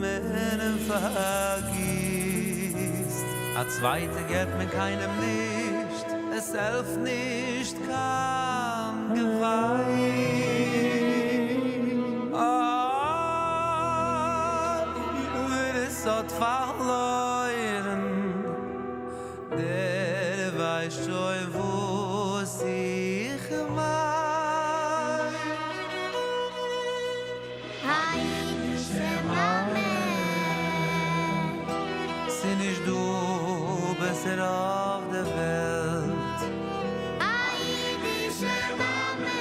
[SPEAKER 6] מען פארגיסט. א צווייטע געט מען קיינעם נישט, עס העלפט נישט קיין געוויין. אוי, ווער עס האט פארלוירן, דער ווייסט שוין וואס איך מיין.
[SPEAKER 4] א אידישע מאמע.
[SPEAKER 6] ס'נישט דא בעסער אויף דער וועלט.
[SPEAKER 4] א אידישע מאמע.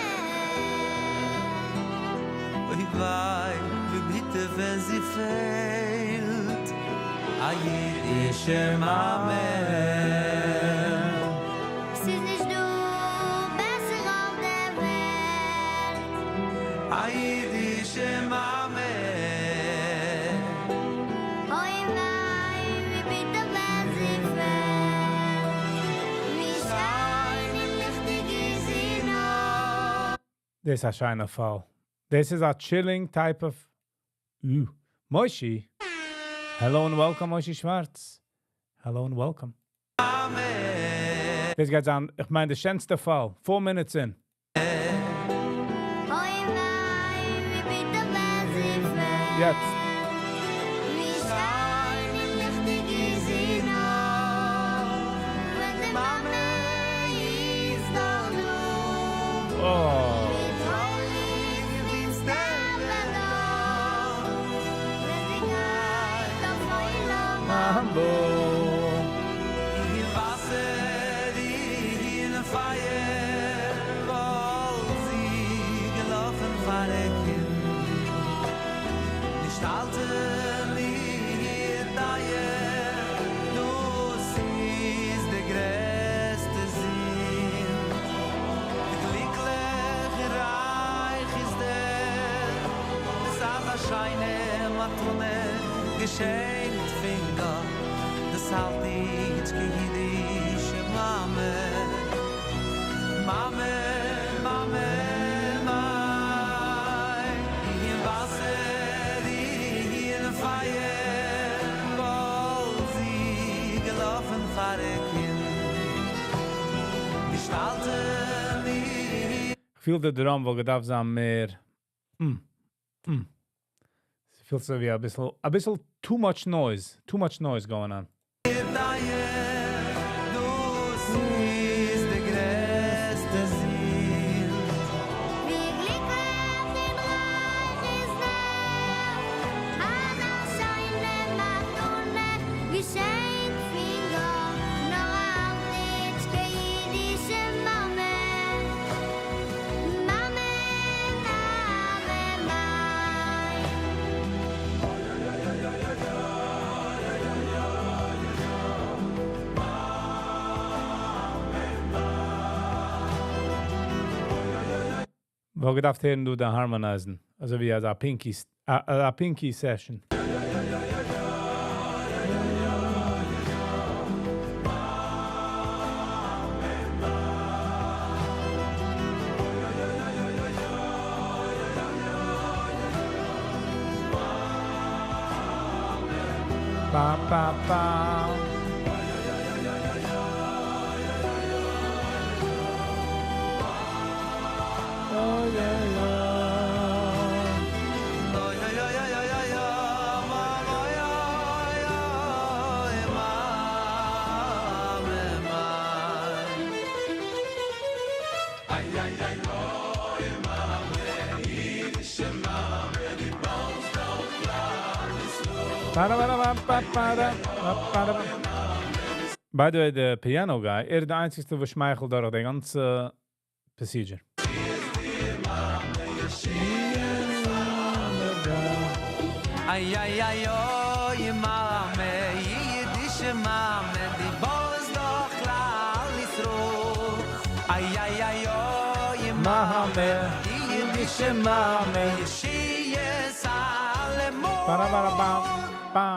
[SPEAKER 6] אוי וויי, ווי ביטער ווען זי פעלט. א אידישע מאמע.
[SPEAKER 4] ס'איז נישט דא בעסער אויף דער וועלט.
[SPEAKER 6] א אידישע מאמע.
[SPEAKER 4] אוי וויי, ווי ביטער ווען זי פעלט. ווי שיין און ליכטיג איז זי נאך.
[SPEAKER 2] דאס איז א שיינע פאל. This is a chilling type of... Ooh. Moishi. Hello and welcome, Moishi Schwartz. Hello and welcome. דאס גייט זיין, איך מיין, די שענסטע פאל. 4 minutes in.
[SPEAKER 4] אוי וויי, ווי ביטער ווען זי פעלט.
[SPEAKER 2] יעצט.
[SPEAKER 4] ווי שיין און ליכטיג איז זי נאך. ווען די מאמע איז דאך דא.
[SPEAKER 2] Oh.
[SPEAKER 4] ווי טאל איז פינסטער דא. ווען זי גייט אויף עולם
[SPEAKER 2] הבא.
[SPEAKER 6] אין וואסער, אין פייער, וואלט זי געלאפן פאר איר קינד. נישט האלטן איר טייער, דאס איז די גרעסטע זינד. גליקלעך און רייך איז דער, דאס אזא שיינע מתנה, געשענקט פון גאט, דאס אלטיטשקע אידישע מאמע. מאמע, מאמע, מיין. אין וואסער, אין פייער, וואלט זי געלאפן פאר איר קינד. נישט האלטן איר
[SPEAKER 2] איך פיל די drum וואלט געדארפט זיין מער. עס פילט אזוי ווי א ביסל too much noise. Too much noise going on.
[SPEAKER 6] דאס איז די גרעסטע זינד.
[SPEAKER 4] ווי גליקלעך און רייך איז דער, אזא שיינע מתנה, געשענקט פון גאט, נאר אלטיטשקע אידישע מאמע. מאמע, מאמע, מיין.
[SPEAKER 2] וואלט געדארפט הערן דא די harmonize ן. אזוי ווי אזא pinky, א pinky session. Ba, ba, ba. Oh, yeah.
[SPEAKER 6] Oy, oy, oy, oy, oy, oy, מאמע, אוי, אוי, אוי, מאמע, מיין. איי, איי, איי, אוי, מאמע, אידישע מאמע, דו בויסט דאך כלל ישראל.
[SPEAKER 2] Ba, ba, ba, ba, ba, da, ba, ba, da, ba. By the way, the piano guy, ער איז דער איינציגסטער, וואס שמייכלט דורך די גאנצע procedure.
[SPEAKER 6] איי, איי, איי, אוי, מאמע, אידישע מאמע, דו בויסט דאך כלל ישראל. איי, איי, איי, אוי, מאמע, אידישע מאמע, ישועות אלעמאל.
[SPEAKER 2] Ba, ba, ba, ba.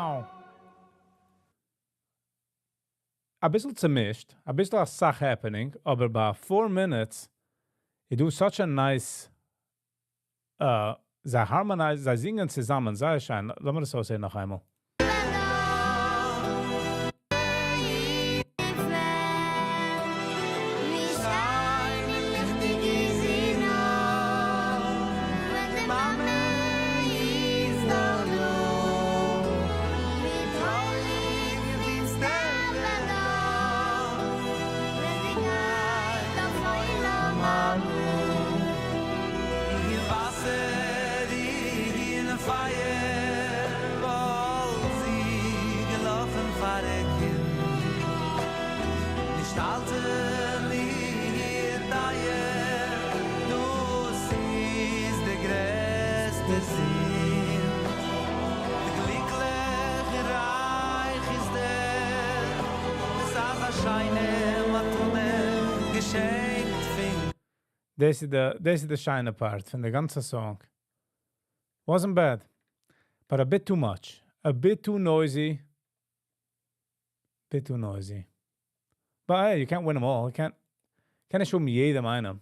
[SPEAKER 2] א ביסל צעמישט, א ביסל א סאך happening, אבער ביי 4 minutes, you do such a nice זיי harmonize, זיי זינגען צוזאמען, זייער שיין. לאמיר דאס אויסהערן נאך איינמאל. דאס איז די, דאס איז די שיינע part פון די גאנצע song. Wasn't bad. But a bit too much. A bit too noisy. Bit too noisy. But hey, you can't win them all. You can't, קען נישט האבן יעדעם איינעם.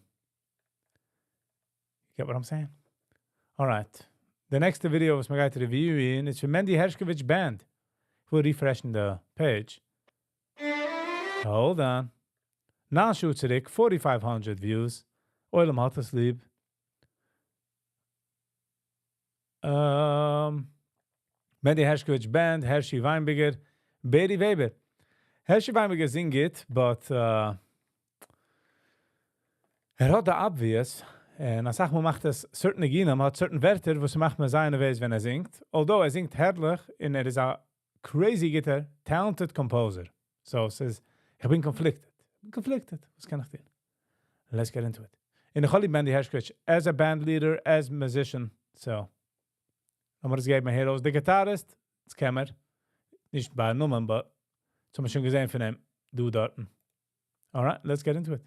[SPEAKER 2] You get what I'm saying? Alright. The next video וואס מ'גייט reviewen איז פון Mendy Hershkovich Band. איך וויל refreshen the page. Hold on. נײַן שעה צוריק, 4500 views. עולם האט עס ליב. Mendy Hershkovich Band, Hershey Weinberger, Berry Weber. Hershey Weinberger זינגט, but ער האט די obvious, און א סאך מאל מאכט עס certain ניגונים, האט certain ווערטער, וואס ער מאכט מער זיינע ways ווען ער זינגט. Although ער זינגט הערליך, און ער איז א crazy גוטער, talented composer. So עס איז, איך בין conflicted. איך בין conflicted. וואס קען איך טון? Let's get into it. און איך האב ליב Mendy Hershkovich as a band leader, as musician. So, לאמיר עס געבן הער אויס. דער guitarist, דאס קען מען. נישט ביי נאמען, but דאס האבן מיר שוין געזען פון אים. דא דארטן. Alright, let's get into it.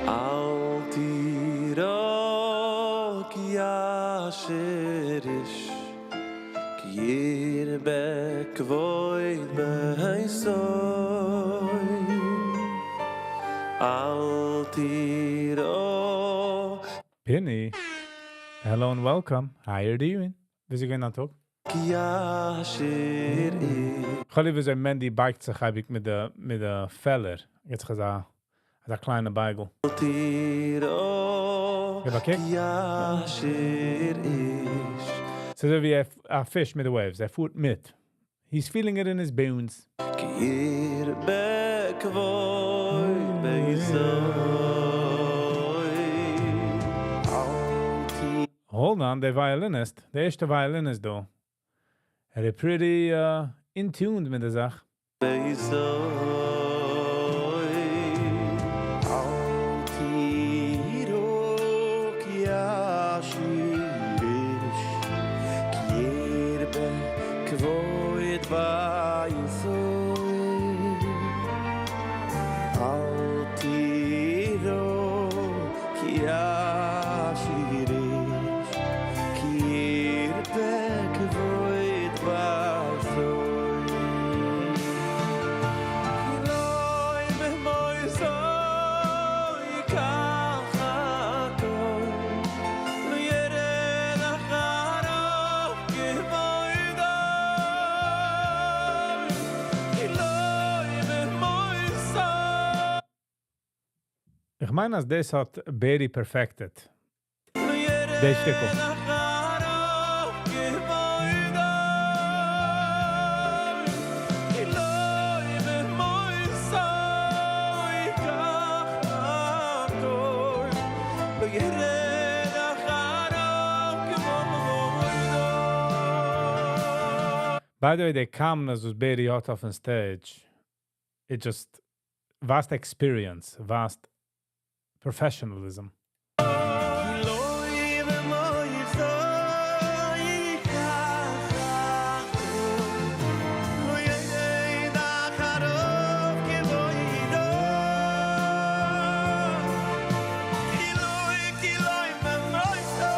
[SPEAKER 1] אל תירא כי אשר איש כי ירבה כבוד ביתו אל תירא
[SPEAKER 2] Pinny, hello and welcome. How are you doing? וויאזוי גייט דער טאג?
[SPEAKER 1] כי אשר איש
[SPEAKER 2] איך האב ליב וויאזוי Mendy בייגט זיך אייביג מיט די פעלער. יעצט אזא קליינע בייגל.
[SPEAKER 1] אל תירא
[SPEAKER 2] גיב א קוק.
[SPEAKER 1] כי אשר איש
[SPEAKER 2] ס'איז אזוי ווי א פיש מיט די waves. ער פארט מיט. He's feeling it in his bones.
[SPEAKER 1] כי ירבה כבוד ביתו
[SPEAKER 2] Hold on, דער violinist, דער ערשטע violinist דא. ער איז pretty in tune מיט דער זאך.
[SPEAKER 1] ביתו אל תירא כי אשר איש כי ירבה כבוד ביתו אל תירא כי אשר איש כי ירבה כבוד ביתו כי לא במותו יקח הכל לא ירד אחריו כבודו כי לא במותו
[SPEAKER 2] איך מיין, אז דאס האט Berry perfected.
[SPEAKER 1] לא ירד
[SPEAKER 2] דאס שטיקל.
[SPEAKER 1] אחריו כבודו כי לא במותו יקח הכל לא ירד אחריו כבודו
[SPEAKER 2] By the way, the calmness וואס Berry האט אויפן stage, it just vast experience, vast professionalism.
[SPEAKER 1] כי לא במותו יקח הכל לא ירד אחריו כבודו כי לא, כי לא במותו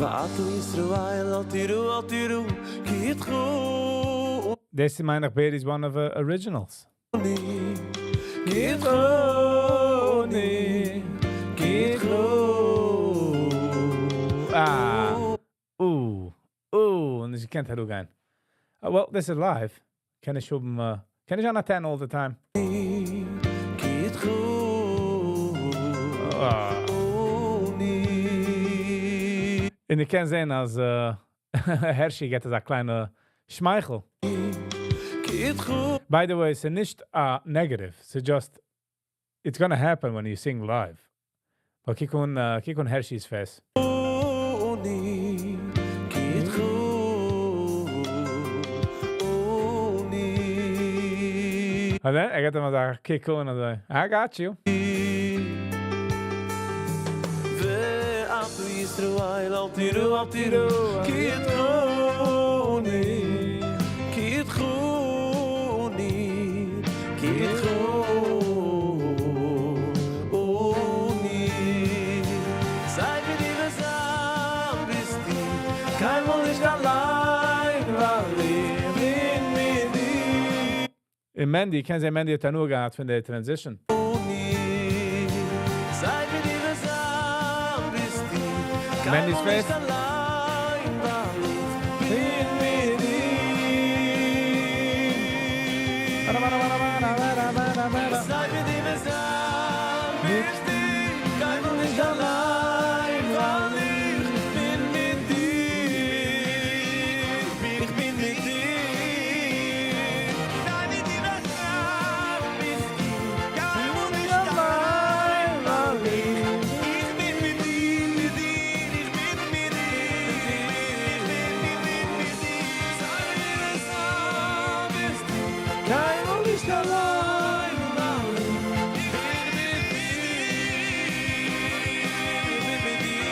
[SPEAKER 1] ועתה ישראל אל תיראו אל תיראו כי אתך
[SPEAKER 2] דאס איז מיין איך Barry's one of the originals.
[SPEAKER 1] כי אתך אני כי אתך
[SPEAKER 2] Ah. Ooh. Ooh. און איך קען גיין. Well, this is live. קען איך האבן, קען איך אן 10 all the time.
[SPEAKER 1] כי אתך
[SPEAKER 2] Ah.
[SPEAKER 1] אני
[SPEAKER 2] און איך קען זען, אז Hershey גיט אזא קליינע שמייכל.
[SPEAKER 1] כי אתך
[SPEAKER 2] By the way, ס'איז נישט negative. It's just, it's gonna happen when you sing live. But קוק אן Hershey's face.
[SPEAKER 1] אני כי אתך אני
[SPEAKER 2] ער גיט אים אזא קוק אן אזוי. I got you.
[SPEAKER 1] ועתה ישראל אל תיראו אל תיראו כי אתך אני כי אתך אני כי אתך אני זיי ווי דו ביסט ביסטו קיינמאל נישט אליין ווייל איך בין מיט דיר
[SPEAKER 2] און Mandy, קען זיין Mandy האט הנאה געהאט פון דער transition.
[SPEAKER 1] זיי ווי דו ביסט ביסטו
[SPEAKER 2] Mandy's
[SPEAKER 1] קיינמאל
[SPEAKER 2] face.
[SPEAKER 1] נישט אליין ווייל איך בין מיט דיר זיי ווי דו ביסט ביסטו קיינמאל נישט אליין ווייל איך בין מיט דיר איך בין מיט דיר זיי ווי דו ביסט ביסטו קיינמאל נישט אליין ווייל איך בין מיט דיר מיט דיר איך בין מיט דיר איך בין איך בין מיט דיר זיי ווי דו ביסט ביסטו קיינמאל נישט אליין ווייל איך בין מיט דיר איך בין מיט דיר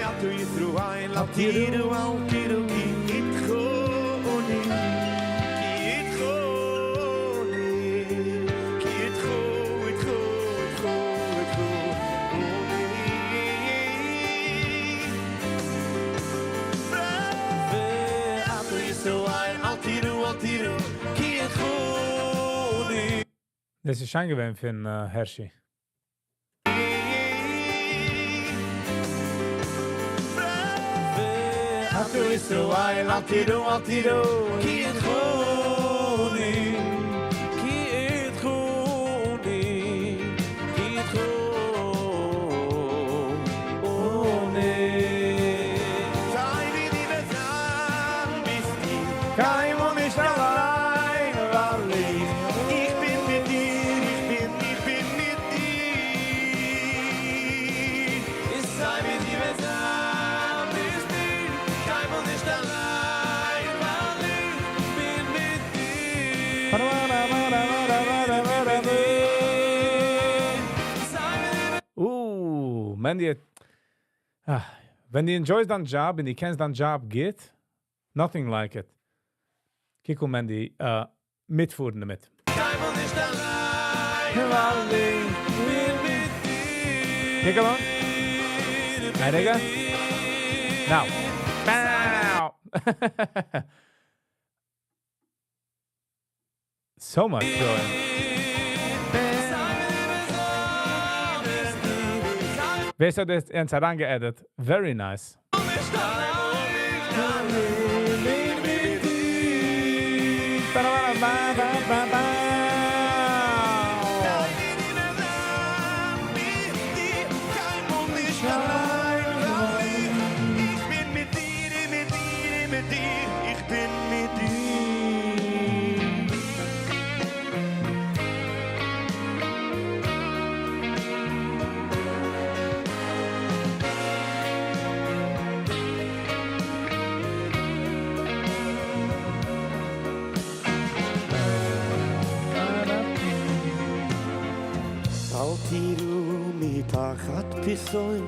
[SPEAKER 1] ועתה ישראל אל תיראו אל תיראו כי אתך אני כי אתך אני כי אתך אתך אתך אתך אני ועתה ישראל אל תיראו אל תיראו כי אתך אני
[SPEAKER 2] דאס איז שיין געווען פון Hershey.
[SPEAKER 1] ועתה ישראל אל תיראו אל תיראו כי אתך אני כי אתך אני כי אתך אני זיי ווי דו ביסט ביסטו קיינמאל נישט אליין ווייל איך איך בין מיט דיר איך בין איך בין מיט דיר זיי ווי דו ביסט ביסטו קיינמאל נישט אליין ווייל איך בין מיט דיר איך בין מיט דיר זיי ווי דו
[SPEAKER 2] Ooh, Mandy, ah, ווען דו enjoyst דיין job און דו קענסט דיין job גוט, nothing like it. קוק אן Mandy, מיטפארן דערמיט.
[SPEAKER 1] קיינמאל נישט אליין ווייל איך בין מיט דיר
[SPEAKER 2] קוק אן. רגע. Now. Bow. So much joy. ווער האט דאס אונז אריינגע added? Very nice.
[SPEAKER 1] נישט אליין בין מיט דיר
[SPEAKER 2] Ba, ba, ba, ba.
[SPEAKER 1] זיי ווי דו ביסט קיינמאל נישט אליין ווייל איך בין מיט דיר מיט דיר מיט דיר איך בין מיט דיר. אל תיראו מפחד פתאום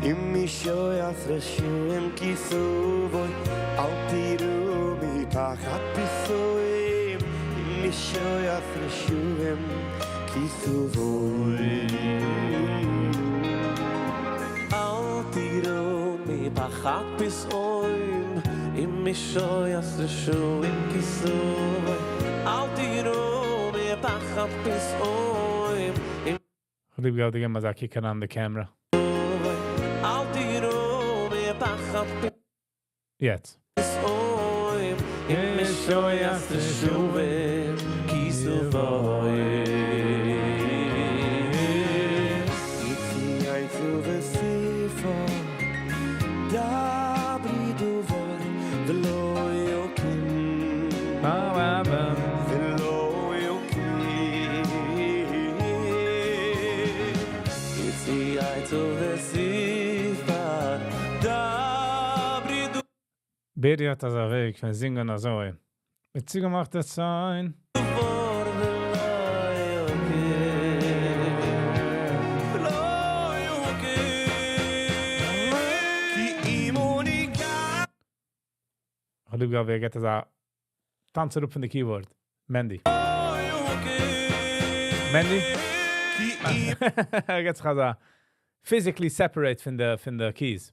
[SPEAKER 1] אם מישו יפרשו כי תבוא אל תיראו מפחד פתאום אם מישו יפרשו כי תבוא. מפחד פתאום אם מישהו יעשה שועים כיסוי אל תיראו מפחד פתאום אם
[SPEAKER 2] כ'האב ליב געהאט די געבן אזא קוק אריין די camera.
[SPEAKER 1] אל תיראו מפחד
[SPEAKER 2] יעצט.
[SPEAKER 1] פתאום אם מישהו יעשה שועים כיסוי
[SPEAKER 2] בערי האט אזא וועג פון זינגען אזוי. מיט צוגעמאכטע ציין. כ'האב ליב געהאט ווי ער געבט אזא טאנץ אראפ פון די keyboard. מענדי. מענדי? ער געבט זיך אזא physically separate פון די פון די keys.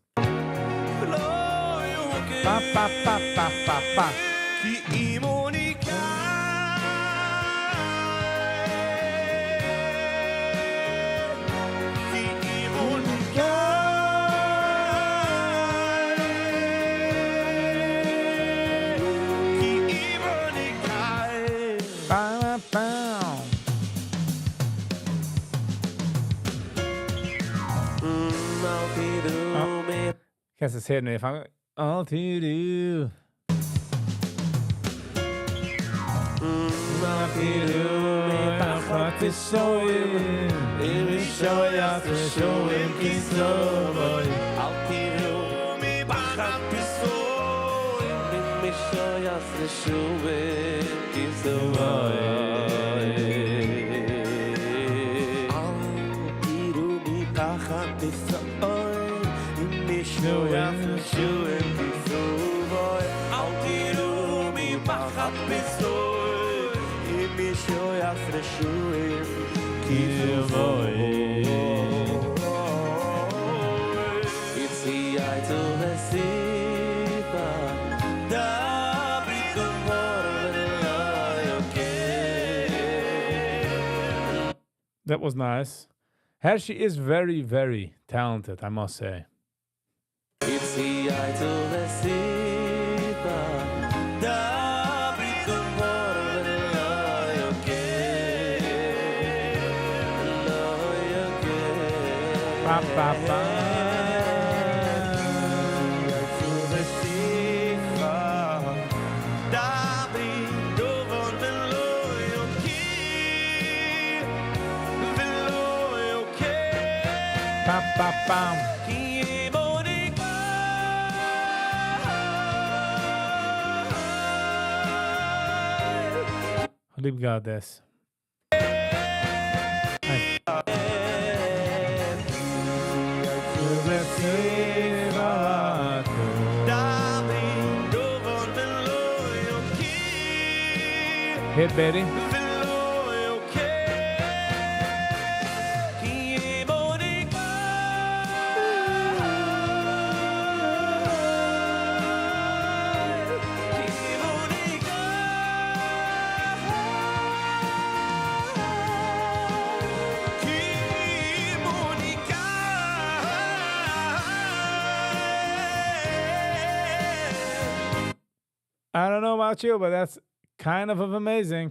[SPEAKER 2] פא פא פא פא פא פא. פא פא. קענסט עס הערן ווי ער פאנגט אל תיראו. That was nice. Hershey is very, very talented, I must say. Ba, ba, ba. Ba, ba, bam. ליב געהאט דאס. היי. Hit Betty. I don't know about you, but that's kind of amazing.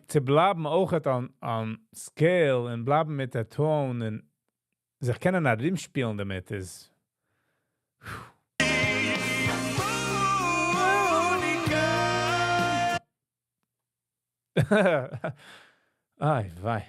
[SPEAKER 2] צו בלייבן אויך on, on scale און בלייבן מיט דער tone און זיך קענען ארומשפילן דערמיט איז. איי וויי.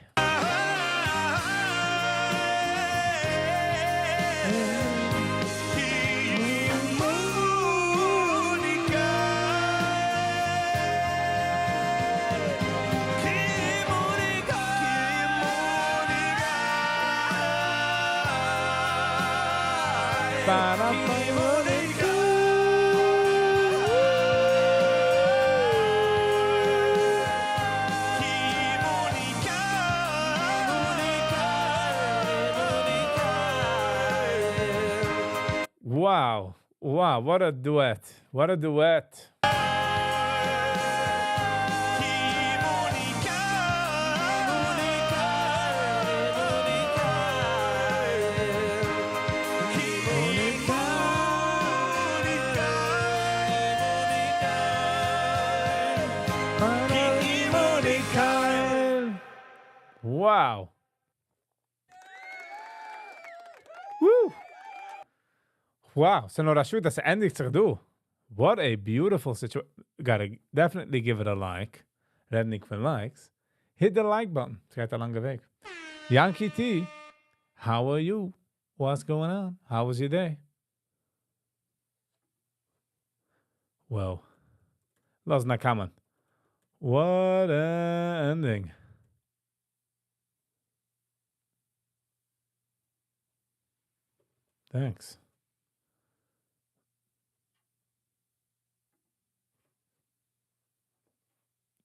[SPEAKER 2] Wow, wow, what a duet, what a duet. Wow. Woo! Wow, ס'נאר א שאד אז ס'ענדיגט זיך דא. What a beautiful situation. Gotta definitely give it a like. רעדנדיג פון likes, hit the like button. ס'גייט א לאנגע וועג. Yankee T, how are you? What's going on? How was your day? Wow. לאז א comment. What an ending. Thanks.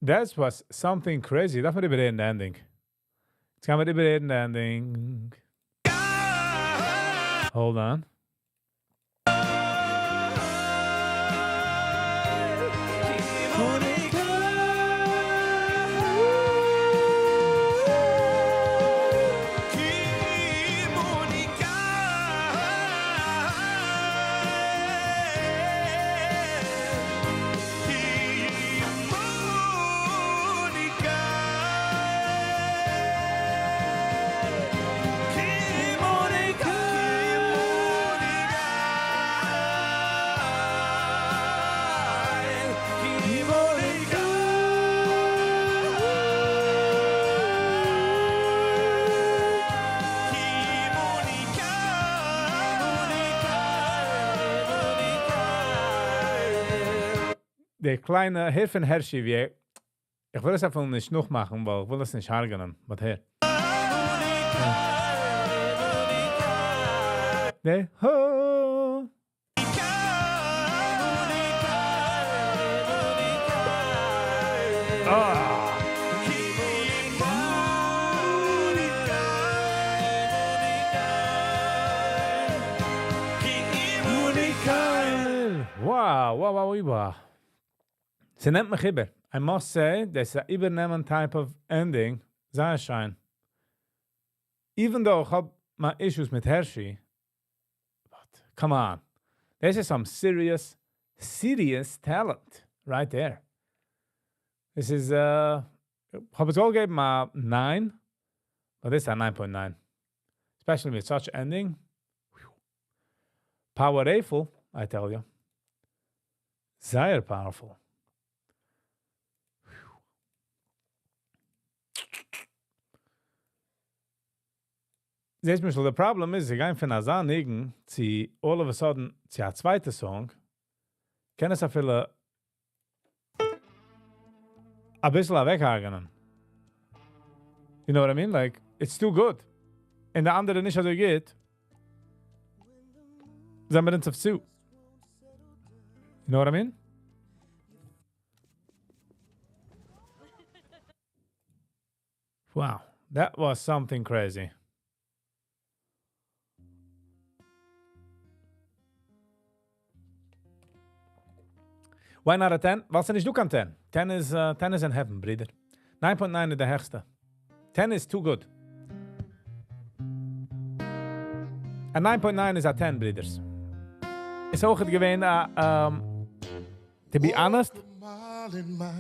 [SPEAKER 2] That was something crazy. דארף מען איבעררעדן די ending. יעצט קען מען איבעררעדן די ending. Hold on. דער קליינע הער פון הערשי ווי איך וויל עס אפילו נישט נאכמאכן ווייל איך וויל עס נישט הרג'נען but הער. די הא. Wow, wow, wow, wow. ס'נעמט מיך איבער. I must say, דאס איז א איבערנעמען type of ending. זייער שיין. Even though איך האב מיין issues מיט הערשי, but come on. This is some serious, serious talent right there. This is, איך האב עס אויך געגעבן א 9, but this is a 9.9. Especially with such ending. Powerful, I tell you. זייער powerful. זעסט מישל, the problem איז, זיי גייען פון אזא ניגון צו all of a sudden צו א צווייטע song, קען עס אפילו אביסל אוועקהרג'ענען. You know what I mean? Like, it's too good. און די אנדערע נישט אזוי גוט. זענען מיר אונז אויף צו. You know what I mean? Wow, that was something crazy. Why not a 10? ווייל ס'איז נישט דא קיין 10. 10 איז, 10 איז in heaven, ברודער. 9.9 איז די העכסטע. 10 is too good. A 9.9 איז א 10, ברודערס. איז אויך געווען, to be honest,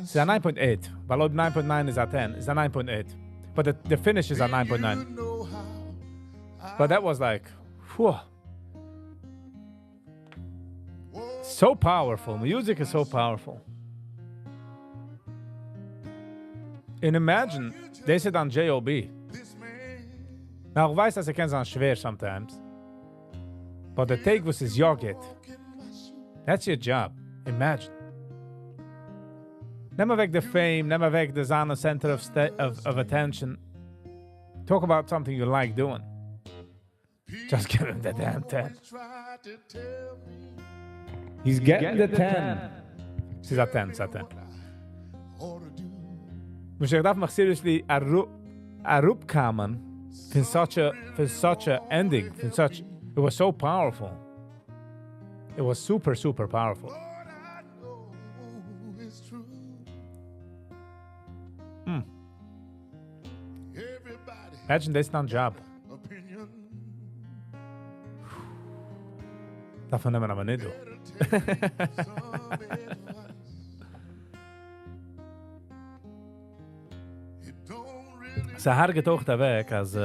[SPEAKER 2] ס'איז א 9.8. ווייל אויב 9.9 איז א 10, איז א 9.8. But the finish is a 9.9. But that was like, whew. So powerful. Music is so powerful. And imagine, דאס איז דאן J.O.B. Now, איך ווייס, אז ער קען זיין שווער sometimes. But the take וואס איז יא גוט. That's your job. Imagine. נעם אוועק the fame, נעם אוועק the זיין center of attention. Talk about something you like doing. Just give him the damn 10. He's getting the 10. ס'איז א 10, ס'איז א 10. מוז איך דארף מיך seriously אראפקומען פון such a, פון such a ending, פון such, it was so powerful. It was super super powerful. Mm. Imagine דאס דיין job. דארף מען נעמען א מינוט דא. ס'הרג'עט אויך אוועק אז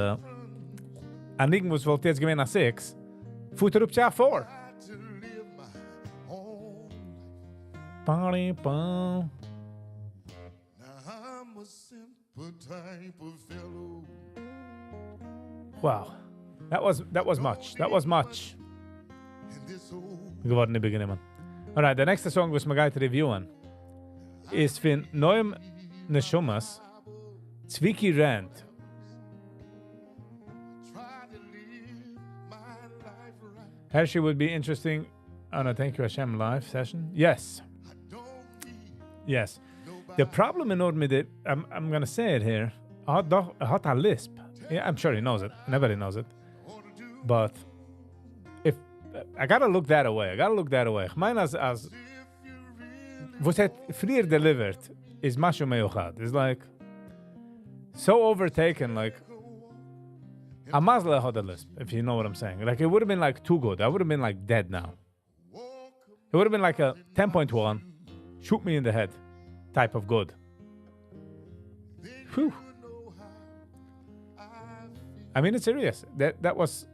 [SPEAKER 2] א ניגון וואס וואלט יעצט געווען א six, פארט אראפ צו א four. פארי פא. Wow. That was, that was much. That was much. געווארן איבערגענומען. Alright, די נעקסטע song וואס מ'גייט review ען איז פון נועם נשמות Tzviki Rand. Hershey would be interesting on a Thank You Hashem live session. Yes. Yes. The problem אין מיט די, I'm, I'm gonna say it here, האט דאך, האט א lisp. Yeah, I'm sure he knows it. Nobody knows it. But if I gotta look that away. I gotta look that away. איך מיין אז אז וואס האט פריער delivered איז משהו מיוחד. It's like so overtaken like א מזל ער האט א lisp, if you know what I'm saying. Like it would have been like too good. I would have been like dead now. It would have been like a 10.1 shoot me in the head type of good. Whew. I mean, it's serious. That that was.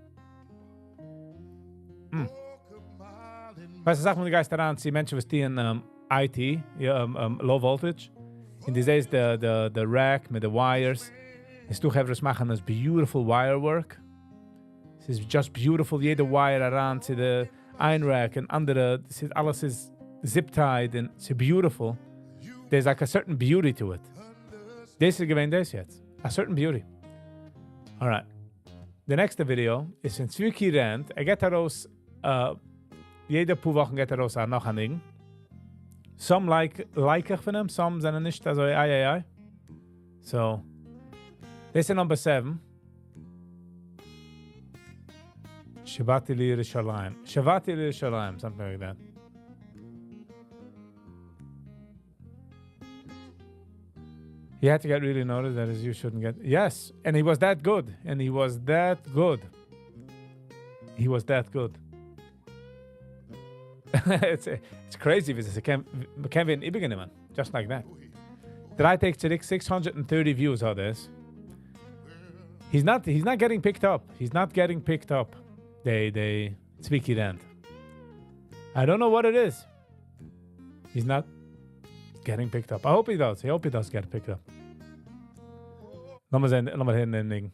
[SPEAKER 2] ווייסט דו, זאג מאל, דו גייסט אריין צו מענטשן, וואס טוען IT, יא, low voltage. און דו זעסט the, the, the rack מיט די wires. עס דא חברה וואס מאכן דאס beautiful wire work. עס איז just beautiful, יעדע wire אריין צו די איין rack און אנדערע, עס איז אלעס איז zip-tied און ס'איז beautiful. There's like a certain beauty to it. דאס איז געווען דאס יעצט. A certain beauty. Alright. די נעקסטע video איז פון Tzviki Rand. ער געבט ארויס, יעדע פאר וואכן געבט ער ארויס נאך א ניגון. Some like, like איך פון אים, some זענען נישט אזוי איי איי איי. So, דאס איז number 7. שבתי לירושלים. שבתי לירושלים, something like that. He had to get really noticed that as you shouldn't get. Yes, and he was that good. And he was that good. He was that good. it's it's crazy ווי ס'קען מ'קען ווערן איבערגענומען. Just like that. דריי טעג צוריק 630 views האט עס. He's not he's not getting picked up. He's not getting picked up. They they Tzviki Rand. I don't know what it is. He's not getting picked up. I hope he does. I hope he does get picked up. לאמיר זען, לאמיר הערן דעם ניגון.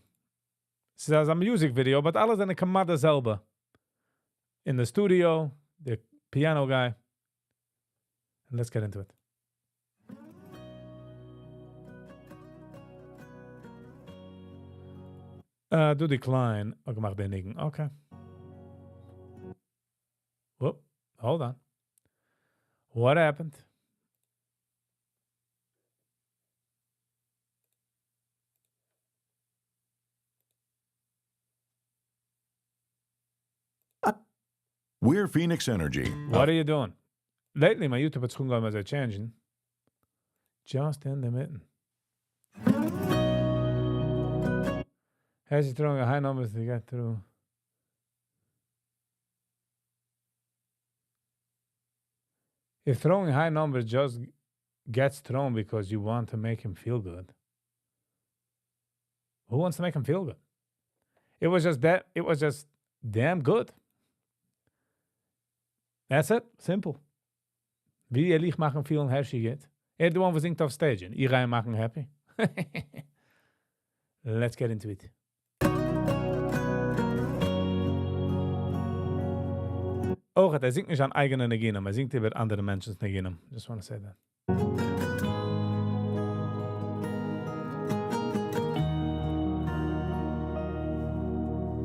[SPEAKER 2] ס'איז א music video, but אלע זענען כמעט דאס זעלבע. In the studio, the piano guy. And let's get into it. Dudi Klein האט געמאכט דעם ניגון. Okay. Whoop, hold on. What happened?
[SPEAKER 11] We're Phoenix Energy.
[SPEAKER 2] What are you doing? Lately, my YouTube האט זיך אנגעהויבן אזוי change ן. Just in the מיטן. Has he throwing a high numbers to get through? If throwing high numbers just gets thrown because you want to make him feel good. Who wants to make him feel good? It was just that it was just damn good. That's it. Simple. ווי וועל איך מאכן feel ן Hershey גייט? ער the one וואס זינגט אויף stage. איך גיי אים מאכן happy. Let's get into it. אויך, ער זינגט נישט זיין אייגענע ניגונים, ער זינגט איבער אנדערע מענטשנ'ס ניגונים. Just want to say that.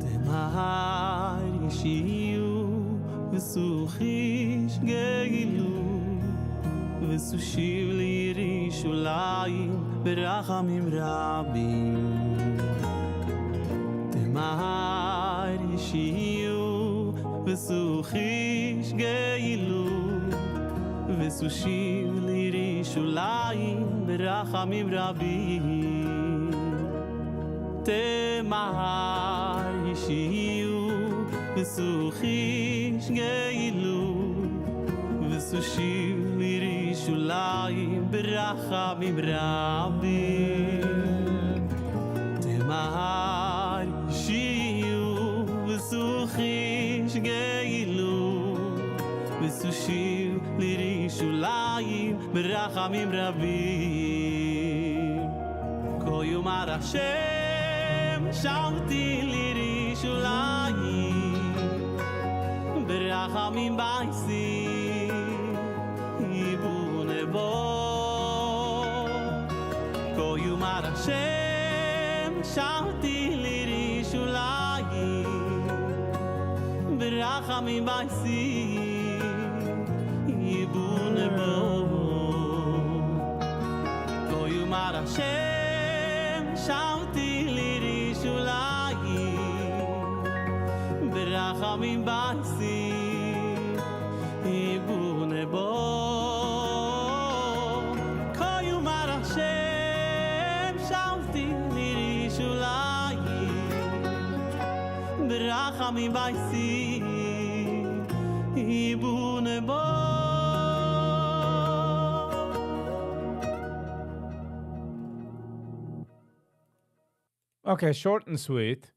[SPEAKER 6] דעם שיו וסוכיש גילו וסושיב לירושלים ברחמים רבים. תמהר ישיו
[SPEAKER 1] וסוכיש גאילו וסושיב לירושלים ברחמים רבים תמהר ישיעו וסוכיש גאילו וסושיב לירושלים ברחמים רבים תמהר ישיעו וסוכיש גאילו וסושיב לירושלים ברחמים רבים כה יאמר השם שבתי לירושלים ברחמים ביתי יבונה בו כה יאמר השם שבתי לירושלים ברחמים ביתי יבונה בו כה יאמר השם שבתי לירושלים ברחמים ביתי יבונה בו כה יאמר השם שבתי לירושלים ברחמים ביתי יבונה בו.
[SPEAKER 2] Okay, short and sweet.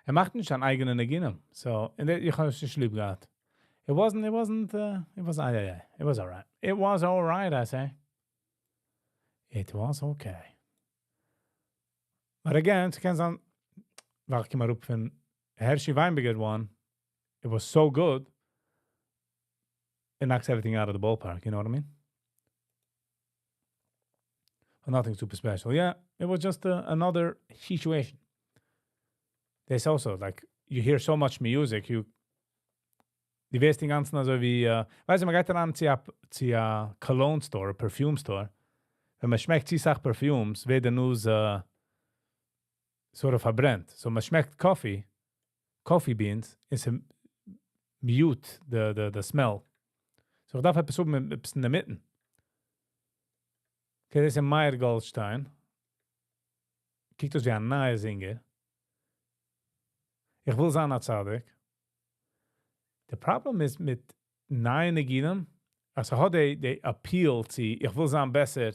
[SPEAKER 2] ער מאכט נישט זיין אייגענע ניגונים. So, און איך האב עס נישט ליב געהאט. It wasn't, it wasn't, it was, yeah, yeah, it was all right. It was all right, I say. It was okay. But again, ס'קען זיין, ווייל איך קום אראפ פון Hershey Weinberger one, it was so good, it knocks everything out of the ballpark, you know what I mean? But nothing super special. Yeah, it was just another situation. There's also, like, you hear so much music, you דו ווייסט אינגאנצן אזוי ווי, ווייסט דו, מען גייט אריין צו א cologne store, a perfume store, ווען מען שמעקט צו סאך perfumes, ווערט די נאז sort of פארברענט. So מען שמעקט coffee, coffee beans, איז mute the smell. So איך דארף עפעס האבן, עפעס אין דער מיטן. Okay, דאס איז Meyer Goldstein. קוקט אויס ווי א נייער singer. איך וויל זיין א צדיק. The problem איז מיט נייע ניגונים, אז האט די appeal צו, איך וויל זיין בעסער.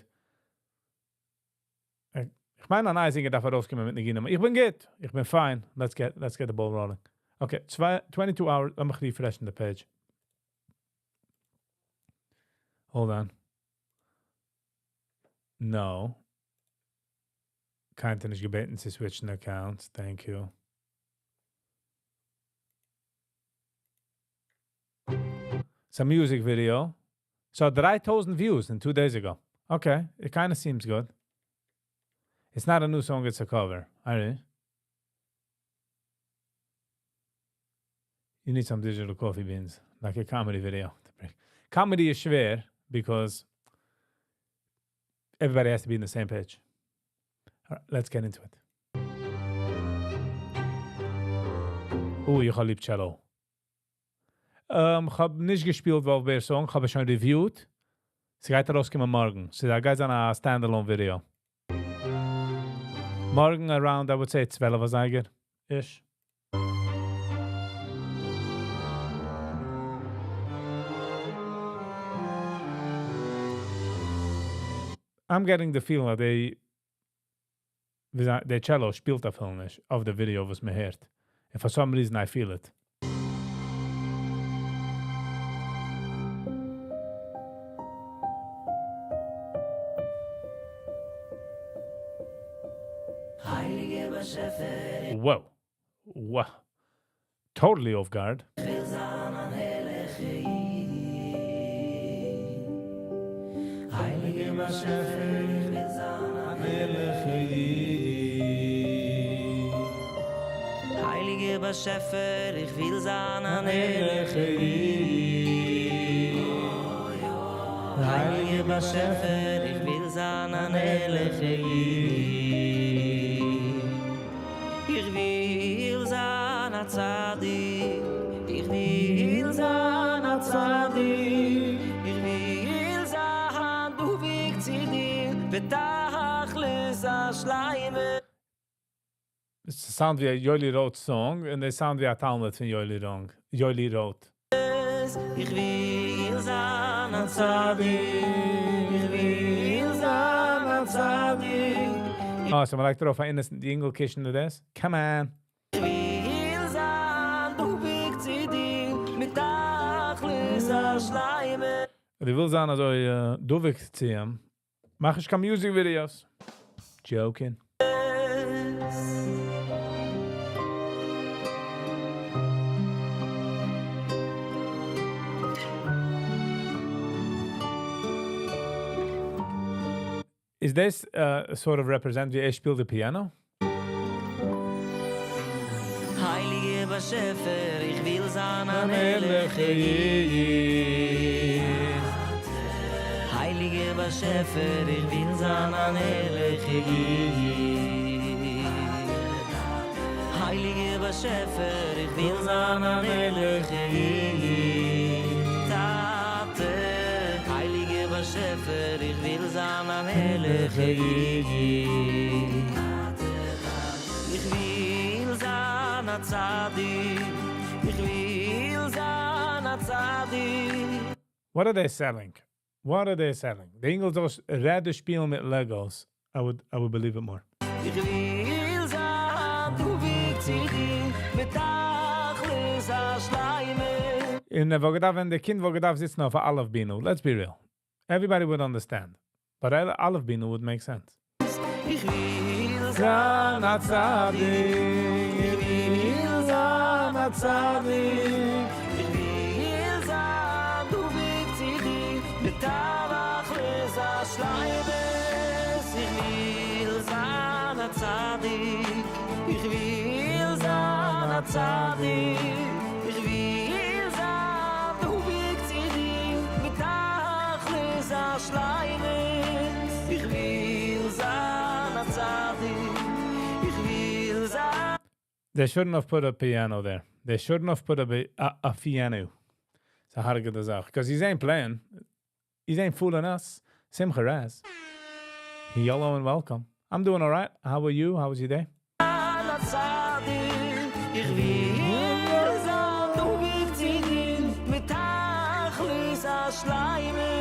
[SPEAKER 2] איך מיין, א נייער singer דארף ארויסקומען מיט ניגונים. איך בין גוט, איך בין fine. Let's get the ball rolling. Okay, 22 hours, לאמיך refreshen the page. Hold on. No. קיינער נישט געבעטן צו switchen accounts. Thank you. It's a music video. So 3,000 views in 2 days ago. Okay, it kind of seems good. It's not a new song, it's a cover. Alright. You need some digital coffee beans, like a comedy video. To bring. Comedy איז שווער because everybody has to be on the same page. All right, let's get into it. Oh, איך האב ליב cello. איך האב נישט געשפילט וואלף בער song, איך האב עס שוין reviewed. ס'גייט ארויסקומען מארגן. So דא גייט זיין א standalone video. מארגן around, I would say, 12 אזייגער. Ish. I'm getting the feeling that they די cello שפילט אפילו נישט אויף די video וואס מען הערט. And for some reason I feel it.
[SPEAKER 12] הייליגער באשעפער.
[SPEAKER 2] Whoa. Wow. Totally off guard.
[SPEAKER 12] וויל זיין אן ערליכער איד. הייליגער באשעפער, איך וויל זיין אן ערליכער איד. הייליגער באשעפער, איך וויל זיין אן ערליכער איד. הייליגער באשעפער, איך וויל זיין אן ערליכער איד. איך וויל זיין א צדיק, איך וויל זיין א צדיק, איך וויל זיין דבוק צו דיר, בתכלית השלימות.
[SPEAKER 2] עס sound ווי א Yoely Roth song, און דאס sound ווי א תלמיד פון Yoely Roth. Yoely Roth.
[SPEAKER 12] איך וויל זיין א צדיק, איך וויל זיין א צדיק.
[SPEAKER 2] Oh, so מ'לייגט ארויף א innocent אינגל קישן דאס? Come on.
[SPEAKER 12] איך וויל זיין דבוק צו דיר, בתכלית השלימות.
[SPEAKER 2] דו ווילסט זיין אזוי דבוק צו אים. מאך נישט קיין music videos. Joking. Is this sort of represent ווי ער שפילט the piano?
[SPEAKER 12] הייליגער באשעפער, איך וויל זיין אן ערליכער איד. הייליגער באשעפער, איך וויל זיין אן ערליכער איד. הייליגער באשעפער, איך וויל זיין אן ערליכער איד. טאטע, הייליגער באשעפער, איך וויל זיין אן ערליכער איד. איך וויל זיין א צדיק, איך וויל זיין א צדיק.
[SPEAKER 2] What are they selling? What are they selling? די אינגל זאל rather שפילן מיט Legos. I would believe it more.
[SPEAKER 12] איך וויל זיין דבוק צו דיר, בתכלית השלימות.
[SPEAKER 2] אין וואלט געדארפט, ווען דער קינד וואלט געדארפט זיצן אויף אלף בינו. Let's be real. Everybody would understand. But אלף בינו would make sense.
[SPEAKER 12] איך וויל זיין א צדיק, איך וויל זיין א צדיק, איך וויל זיין דבוק צו דיר, בתכלית השלימות. איך וויל זיין א צדיק, איך וויל זיין א צדיק, איך וויל זיין דבוק צו דיר, בתכלית השלימות. איך וויל זיין א צדיק, איך וויל זיין
[SPEAKER 2] They shouldn't have put a piano there. They shouldn't have put a piano. ס'איז א הארבע זאך. Because he ain't playing. He ain't fooling us. Simcha Raz. Hello and welcome. I'm doing all right. How are you? How was your day?
[SPEAKER 12] א צדיק, איך וויל זיין דבוק צו דיר, בתכלית השלימות.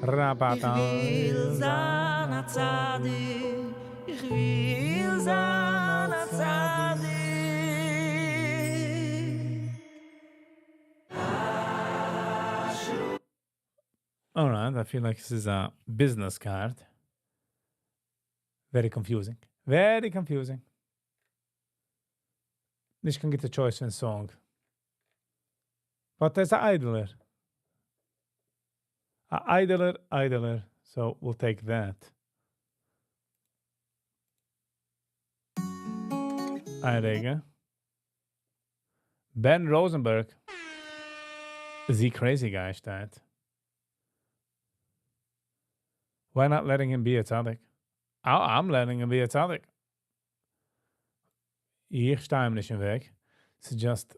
[SPEAKER 2] Rabata.
[SPEAKER 12] איך וויל זיין א צדיק, איך וויל זיין א צדיק.
[SPEAKER 2] All right, I feel like this is a business card. Very confusing. Very confusing. נישט קיין גוטע choice פון song. But there's a איידעלער. א איידעלער, איידעלער. So we'll take that. א רגע. Ben Rosenberg. The crazy guy שטייט. Why not letting him be a tzaddik? I'm letting him be a tzaddik. איך שטיי אים נישט אין וועג. It's just.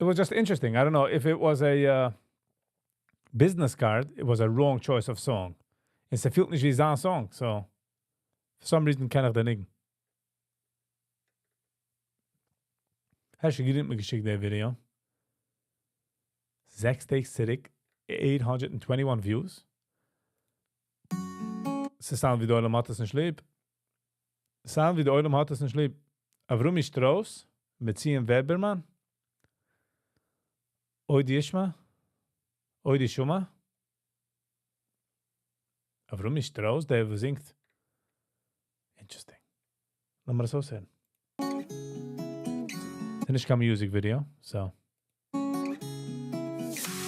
[SPEAKER 2] It was just interesting. I don't know if it was a business card. It was a wrong choice of song. עס פילט נישט ווי זיין song. So, for some reason קען איך דעם ניגון. האסט מיר געשיקט דער video. 6 טעג צוריק, 821 views. ס'sound ווי דער עולם האט עס נישט ליב. Sound ווי דער עולם האט עס נישט ליב. Avrumi Strauss מיט Zion Weberman. עוד ישמע. עוד ישומע. Avrumi Strauss, דער זינגט. Interesting. לאמיר עס אויסהערן. ס'איז נישט קיין music video, so.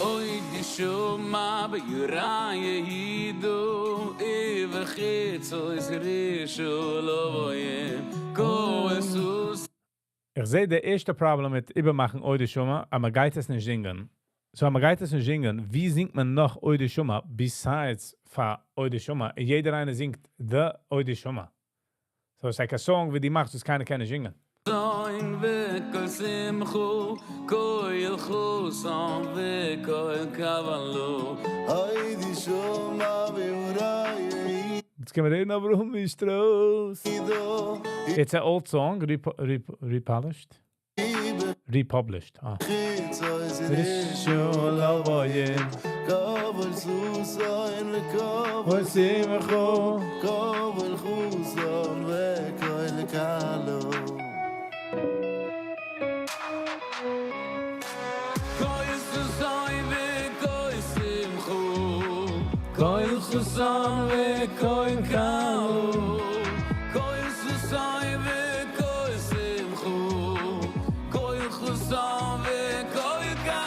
[SPEAKER 1] אוי די שומע ביוראי הידו איבחיצו איז רישו לא בוים קו
[SPEAKER 2] איך זע, דער ערשטע problem מיט איבערמאכן עוד ישמע, אבער מען גייט עס נישט זינגען. So, מ'גייט עס נישט זינגען, ווי זינגט מען נאך אוי די שמע besides פאר אוי די שמע? און יעדער איינער זינגט the אוי די שמע. So it's like a song ווי דו מאכסט, וואס קיינער קען נישט זינגען.
[SPEAKER 12] זוין וקול שמחו, קול חוסן וקול קבלו.
[SPEAKER 6] אוי די שמע ואורי
[SPEAKER 2] יעצט קען מען רעדן אברומי שטראוס. It's an old song, repolished. Republished. Ah.
[SPEAKER 6] קול סוסן וקול
[SPEAKER 2] שמחו
[SPEAKER 6] קול חוסן וקול קלו.
[SPEAKER 12] קול סוסן וקול שמחו קול חוסן וקול קלו קול סוסן וקול שמחו קול חוסן וקול קלו.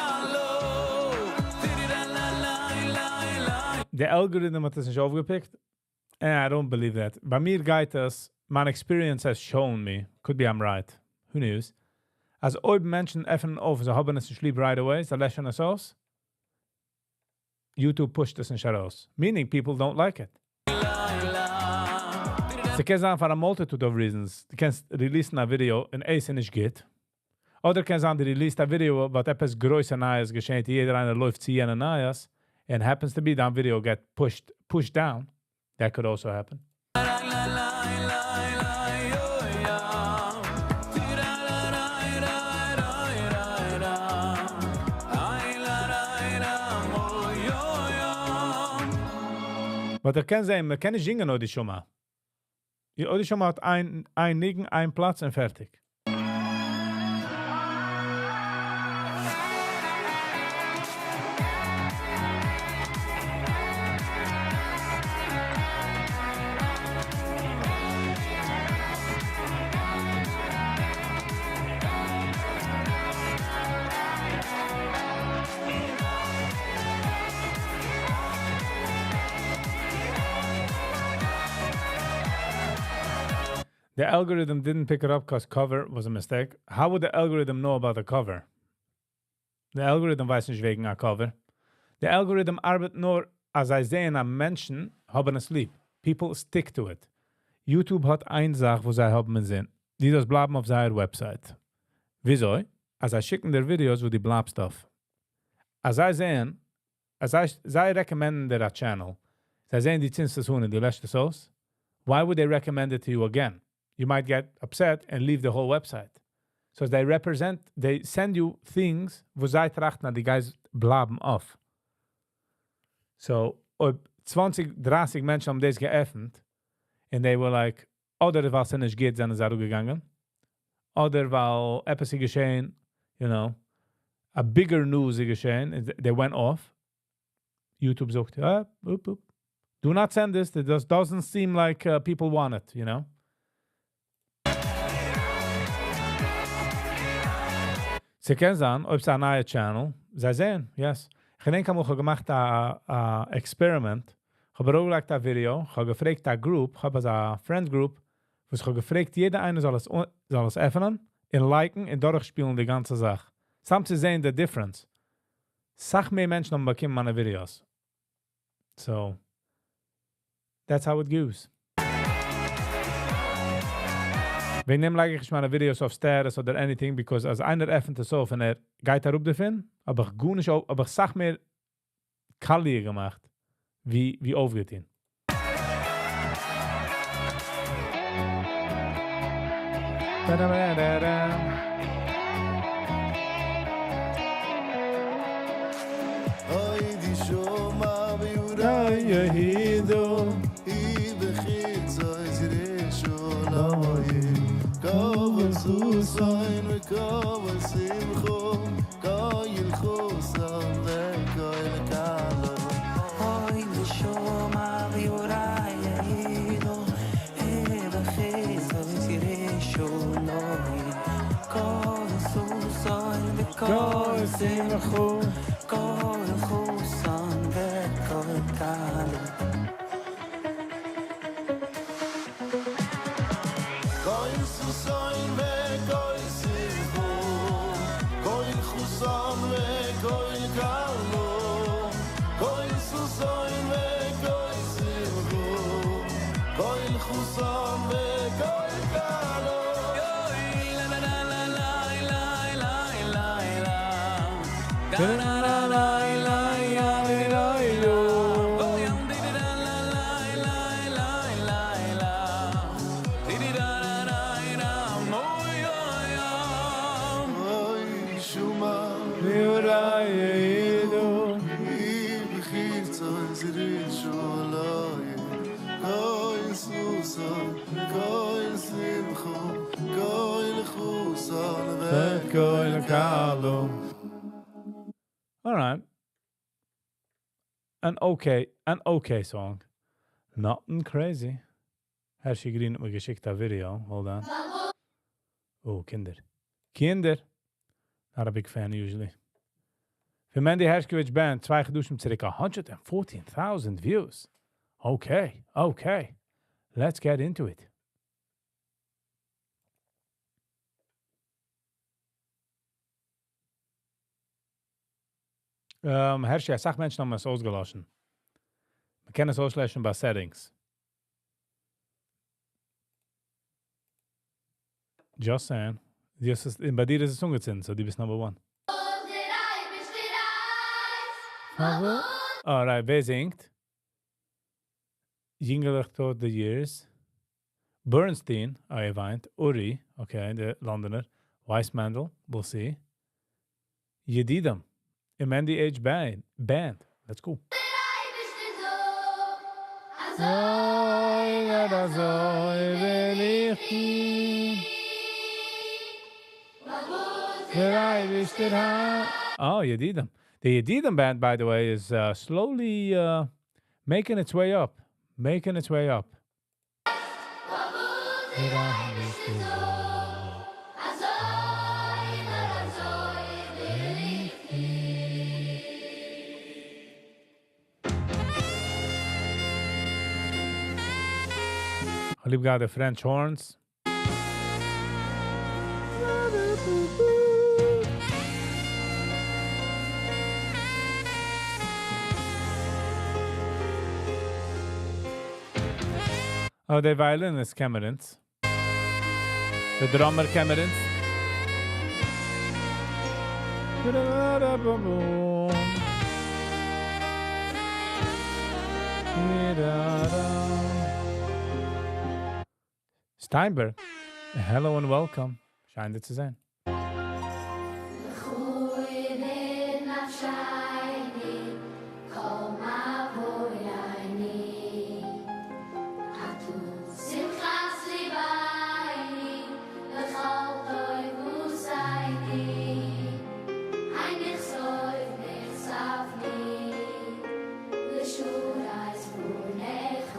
[SPEAKER 2] The algorithm האט עס נישט אויפגעפיקט. I don't believe that. ביי מיר גייט עס, מיין experience has shown me, could be I'm right, who knows, אז אויב מענטשן עפענען אויף, זיי האבן עס נישט ליב right away, זיי לעשן עס אויס, YouTube pusht עס נישט ארויס. Meaning people don't like it. ס'קען זיין for a multitude of reasons. דו קענסט release'ן א video און עס איז נישט גוט. אדער קען זיין, דו release'סט א video, but עפעס גרויסע נייעס געשעט, יעדער איינער לויפט צו יענע נייעס, and happens to be דיין video get pushed down. That could also happen. But ער קען זיין, מען קען נישט זינגען אוי די שמע. די אוי די שמע האט איין ניגון, איין פלאץ און פארטיג. The algorithm didn't pick it up because cover was a mistake. How would the algorithm know about the cover? The algorithm ווייסט נישט וועגן א cover. The algorithm ארבעט נאר, אז זיי זעען אז מענטשן האבן עס ליב. People stick to it. YouTube האט איין זאך, וואס זיי האבן אין זין. די זאלסט בלייבן אויף זייער website. וויאזוי? אז זיי שיקן דיר videos, וואו דו בלייבסט אויף. אז זיי זעען, אז זיי recommend'ן דיר א channel. זיי זעען, דו צינדסט עס אן און דו לעשסט עס אויס. Why would they recommend it to you again? You might get upset and leave the whole website. So they represent, they send you things, וואו זיי טראכטן, אז דו גייסט בלייבן אויף. So, אויב 20, 30 מענטשן האבן דאס געעפנט, and they were like, אדער ווייל עס נישט גוט, זענען זיי אראפגעגאנגען, אדער ווייל עפעס איז געשען, a bigger news איז געשען, and they went off. YouTube זאגט, ah, oop, oop. Do not send this, it just doesn't seem like people want it, you know? ס'קען זיין, אויב ס'איז א נייע channel, זיי זעען, yes. איך געדענק אמאל, איך האב געמאכט א experiment. איך האב ארויפגעלייגט א video, איך האב געפרעגט א group, איך האב אזא friend group, וואס איך האב געפרעגט, יעדער איינער זאל עס עפענען און like'ן און דורכשפילן די גאנצע זאך. סתם צו זען the difference. סאך מער מענטשן האבן באקומען מיינע videos. So, that's how it goes. וועגן דעם לייג איך נישט מיינע videos אויף status אדער anything, because אז איינער עפנט עס אויף און ער גייט אראפ דערפון, האב איך גארנישט אויף, האב איך סאך מער קאליע געמאכט, ווי אויפגעטון. Da-da-da-da-da.
[SPEAKER 6] אוי די שמע ויורי
[SPEAKER 2] יהידו
[SPEAKER 6] אי בחיצוי זרשו לאוי קובל סוסוין וקובל שמחו קויל חוסן וקויל קלו.
[SPEAKER 12] אוי די שמע ויורי יהידו אי בחיצוי זרשו לאוי קובל סוסוין וקובל שמחו קויל חוסן וקויל קלו.
[SPEAKER 6] קויל סוסוין וקויל שמחו קויל חוסן וקויל קלו.
[SPEAKER 1] חוסן וכל קלו. la la la la la la la la la da la la la la la la la la
[SPEAKER 13] אוי שומע
[SPEAKER 2] מיוריידו
[SPEAKER 13] בחילצוי זרישו אוי סוסו קוי שמחו קוי לחוסן
[SPEAKER 2] וכל קלו. All right. An okay song. Nothing crazy. Hershey Green האט מיר געשיקט א video. Hold on. Oh, קינדער. קינדער. Not a big fan usually. פון Mendy Hershkovich Band, צוויי חדשים צוריק, 114,000 views. Okay. Let's get into it. Hershey, א סאך מענטשן האבן עס אויסגעלאשן. מ'קען עס אויסלעשן ביי settings. Just saying. דאס איז, ביי דיר איז עס אנגעצינדן, so דו ביסט number one. Alright, ווער זינגט? יונגעלעך through the years. Bernstein, oh, ער וויינט. Uri, okay, דער לאנדאנער. Weissmandel, we'll see. Yedidim, Mendy H Band. Band. Let's go. אזוי, אזוי וויל איך טון. דער אייבערשטער האט. Oh, Yedidim. The Yedidim band, by the way, is slowly making its way up. Making its way up. דער אייבערשטער האט. אזוי וויל איך טון. איך ליב גראדע French horns. Oh, the violinist Camerons. The drummer Camerons. Steinberg, hello and welcome. שיין דיך צו זען.
[SPEAKER 4] לכו ידיד נפשי, כל מבוי עיני. אתה שמחת ליבני, לכל טוב עושני. הנה סוף נחשפני, לשורת פונך.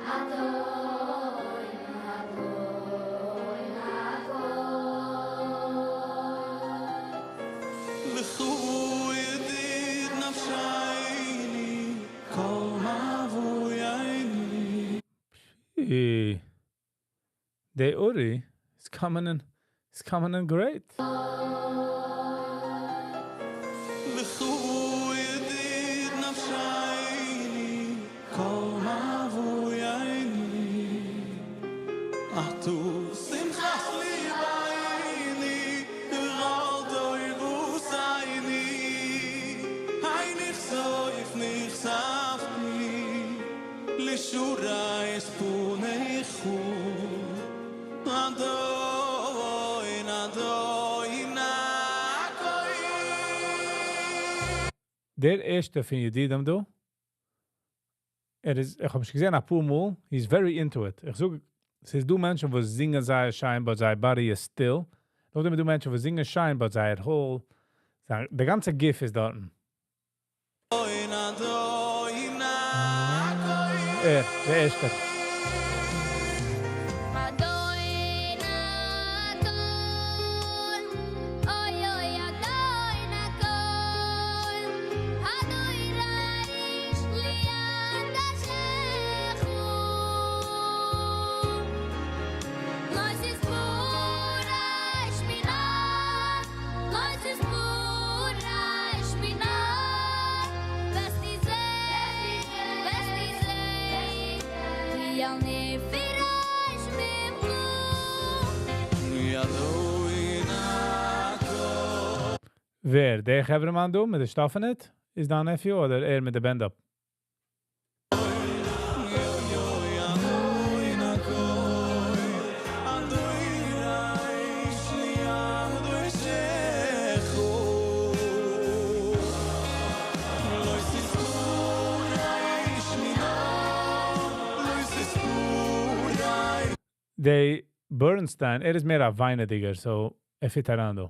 [SPEAKER 4] אדון, אדון, הכל.
[SPEAKER 1] לכו ידיד נפשי, כל מבוי עיני.
[SPEAKER 2] Hey. The Uri is coming in, it's coming in great.
[SPEAKER 1] לכו ידיד נפשי, כל מבוי עיני. אתה שמחת ליבני, לכל טוב עושני. הנה סוף נחשפני, לשורת פניך. אדון, אדון, הכל.
[SPEAKER 2] דער ערשטער פון ידידים דא. ער איז, איך האב שוין געזען, א פאר מאל, he's very into it. איך זאג, ס'איז דא מענטשן, וואס זינגען זייער שיין, but זייער body is still. נאכדעם איז דא מענטשן, וואס זינגען שיין, but זייער whole, דער גאנצער גוף איז דארט.
[SPEAKER 1] אדון, אדון, הכל.
[SPEAKER 2] ער, דער ערשטער.
[SPEAKER 4] אדון הכל, אוי אוי אדון הכל, אדון רעיש ליד השכו. Lois pura shmina, lois pura shmina, vesti ze, vesti ze,
[SPEAKER 2] ווער? דער חברהמאן דא מיט די שטאפן איז דיין nephew אדער ער מיט די band up? די Bernstein, ער איז מער א וויינעדיגער, so ער fit אריין דא.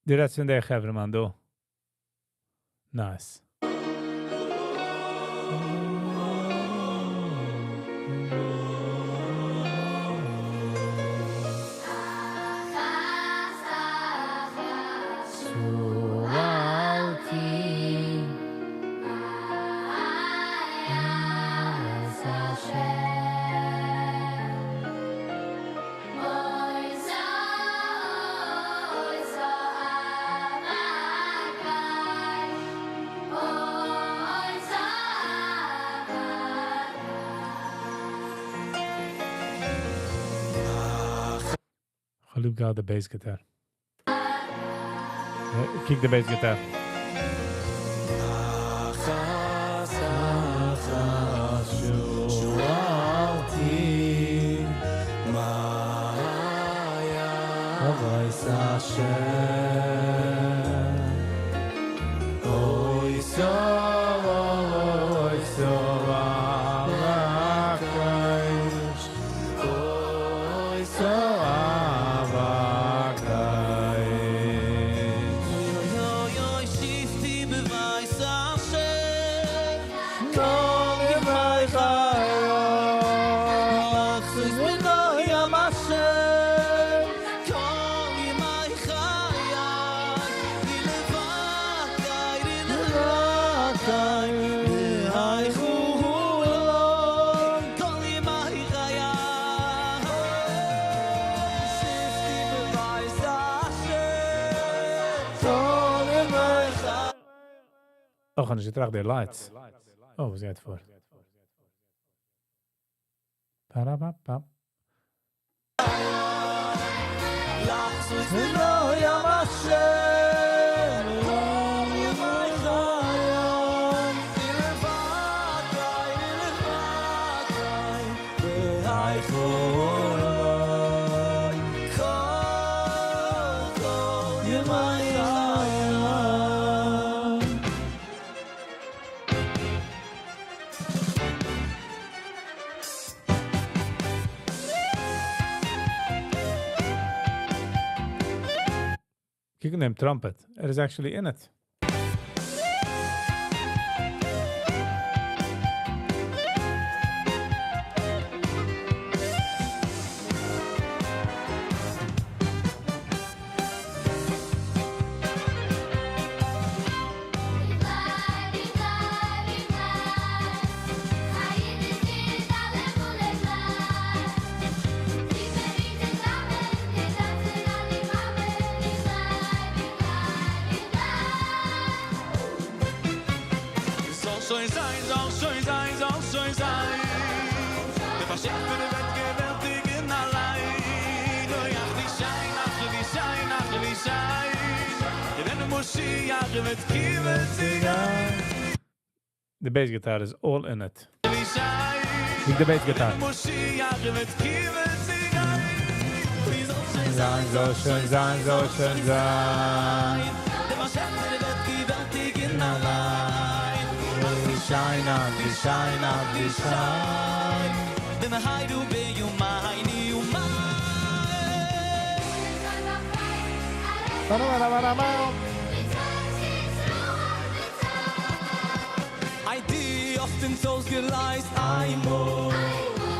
[SPEAKER 2] דו רעדסט פון דער חברהמאן דא. Nice. כ'האב ליב געהאט די bass guitar. קוק די bass guitar. אויך נישט געטראכט די lights. Oh, וואס גייט פאר? Pa-ra-pa-pa. קוק אין דעם trumpet. ער איז actually in it. The bass guitar is all in it. קוק די bass guitar. זיין, זאל שוין זיין, זאל שוין זיין. ווי שיין, ווי שיין, ווי שיין.
[SPEAKER 1] במהרה בימינו אמן. איי דו האסט אונז אויסגעלייזט איין מאל,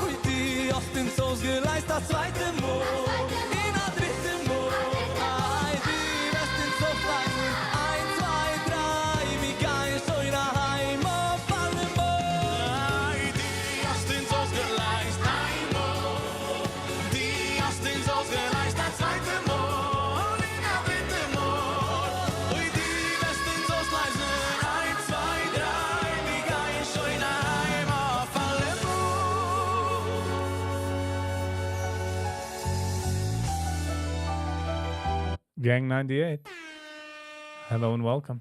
[SPEAKER 1] אוי דו האסט אונז אויסגעלייזט א צווייטע מאל, און א דריטע מאל, איי דו וועסט אונז אויסלייזן איין צוויי דריי, מיר גייען שוין אהיים אויף אלעמאל. איי דו האסט אונז אויסגעלייזט איין מאל, דו האסט אונז אויסגעלייזט א צווייטע מאל, און א דריטע מאל, אוי דו וועסט אונז אויסלייזן איין צוויי דריי, מיר גייען שוין אהיים אויף אלעמאל.
[SPEAKER 2] Gang 98. Hello and welcome.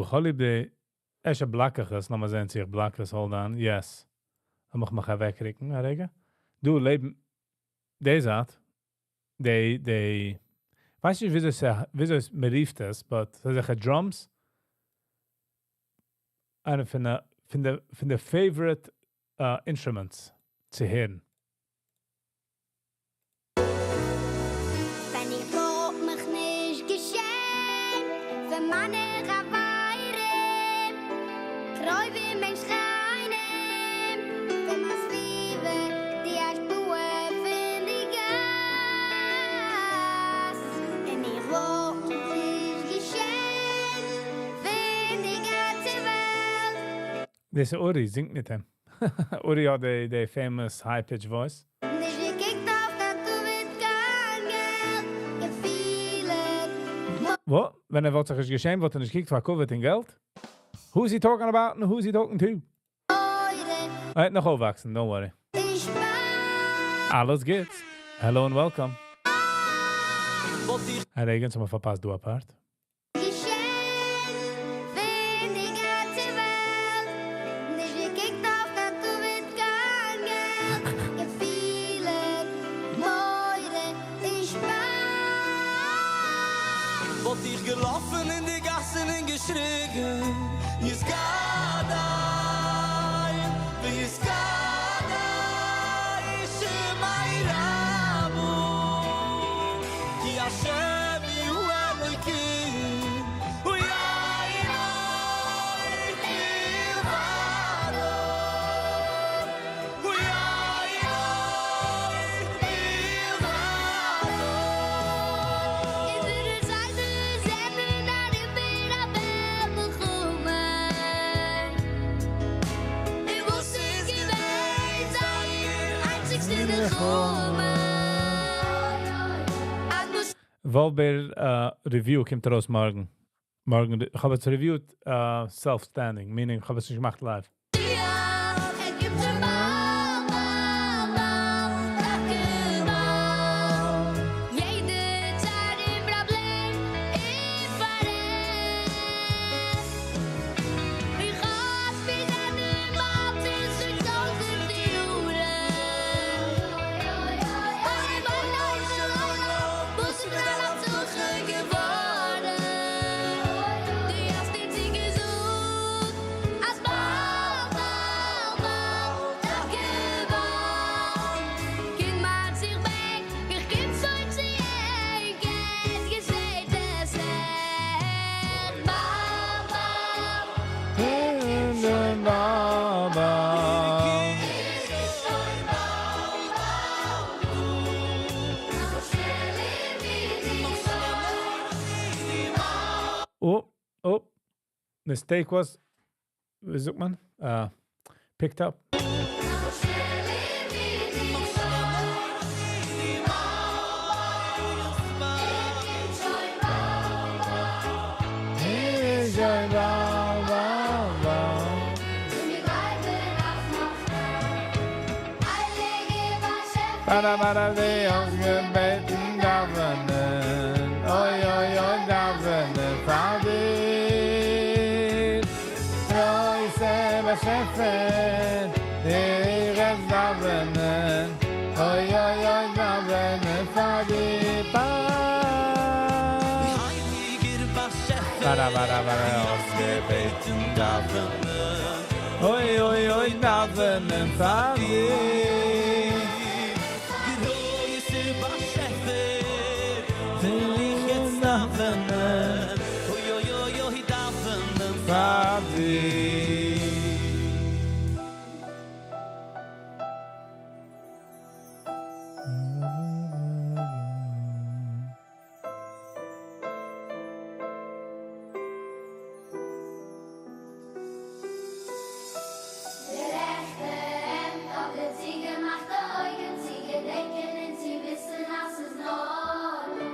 [SPEAKER 2] איך האב ליב די ערשטע בלאקעכעס, לאמיר זען צו איך בלאק עס, hold on, yes. לאמיך מיך אוועקרוקן, א רגע. דא לעבן, די זייט, די, די, ווייס נישט וויאזוי וויאזוי מען רופט עס, but אזעלכע drums, איינע פון די, פון די, פון די favorite instruments צו הערן.
[SPEAKER 4] ווען איך וואלט מיך נישט געשעמט פון מיינע חברים, קרובים און שכנים, פון מיין סביבה, די השפעה פון די גאס. און איך וואלט מיך נישט געשעמט פון די גאנצע וועלט.
[SPEAKER 2] דאס איז אורי, זינגט מיט אים. אורי האט די, די famous high-pitched voice.
[SPEAKER 4] נישט געקוקט אויף קיין כבוד, קיין געלט, געפילן.
[SPEAKER 2] וואס? ווען ער וואלט זיך נישט געשעמט, וואלט ער נישט געקוקט פאר כבוד און געלט? Who's he talking about and who's he talking to? ער וועט נאך אויפוואקסן, don't worry. אלעס גוט. Hello and welcome. א רגע, האבן מיר פארפאסט דא א part.
[SPEAKER 4] געשעמט פון די גאנצע וועלט, נישט געקוקט אויף קיין כבוד, קיין געלט, געפילן, מורא און שפאס.
[SPEAKER 1] וואלט איך געלאפן אין די גאסן און געשריגן, יתגדל ויתקדש שמיה רבא, כי השם הוא האלוקים, הוא אין עוד מלבדו, הוא אין עוד מלבדו.
[SPEAKER 4] אונזערע זיידעס זענען אריבער א וועלט מלחמה. און וואס איז געווען זייער איינציגסטע נחמה? אז מ'ש-
[SPEAKER 2] וואלבער review קומט ארויס מארגן. מארגן, איך האב עס reviewed self-standing, meaning איך האב עס נישט געמאכט live.
[SPEAKER 4] ער קומט שוין באלד, באלד, באלד, טאקע באלד. יעדע צער און פראבלעם איז פארעכט. איך האף מיר זענען באלד צו טויזנט יארן. אוי, רבונו של עולם, וואס איז מיט דיין הבטחה געווארן? דו האסט אונז צוגעזאגט, אז באלד, באלד, באלד, טאקע באלד. קומט זיך בענק, איך קום שוין צו ענק, עס געשעט עס עכט באלד, באלד.
[SPEAKER 2] באלד, באלד.
[SPEAKER 4] שוין באלד, באלד.
[SPEAKER 2] Oh, mistake was, ווי זאגט מען? Picked up. שוין באלד, באלד, באלד. באדא באדא די אויסגעבעטן דאווענען. אוי, אוי, אוי, דאווענען פאר דיר. האסט געבעטן דאווענען. אוי אוי אוי דאווענען פאר דיר.
[SPEAKER 1] גרויסער באשעפער, וויל איך יעצט דאווענען. אוי אוי אוי אוי דאווענען
[SPEAKER 2] פאר דיר.
[SPEAKER 4] די רעכטע הענט אויף די צוגעמאכטע אויגן צו געדענקען און צו וויסן אז ס'איז נאר דא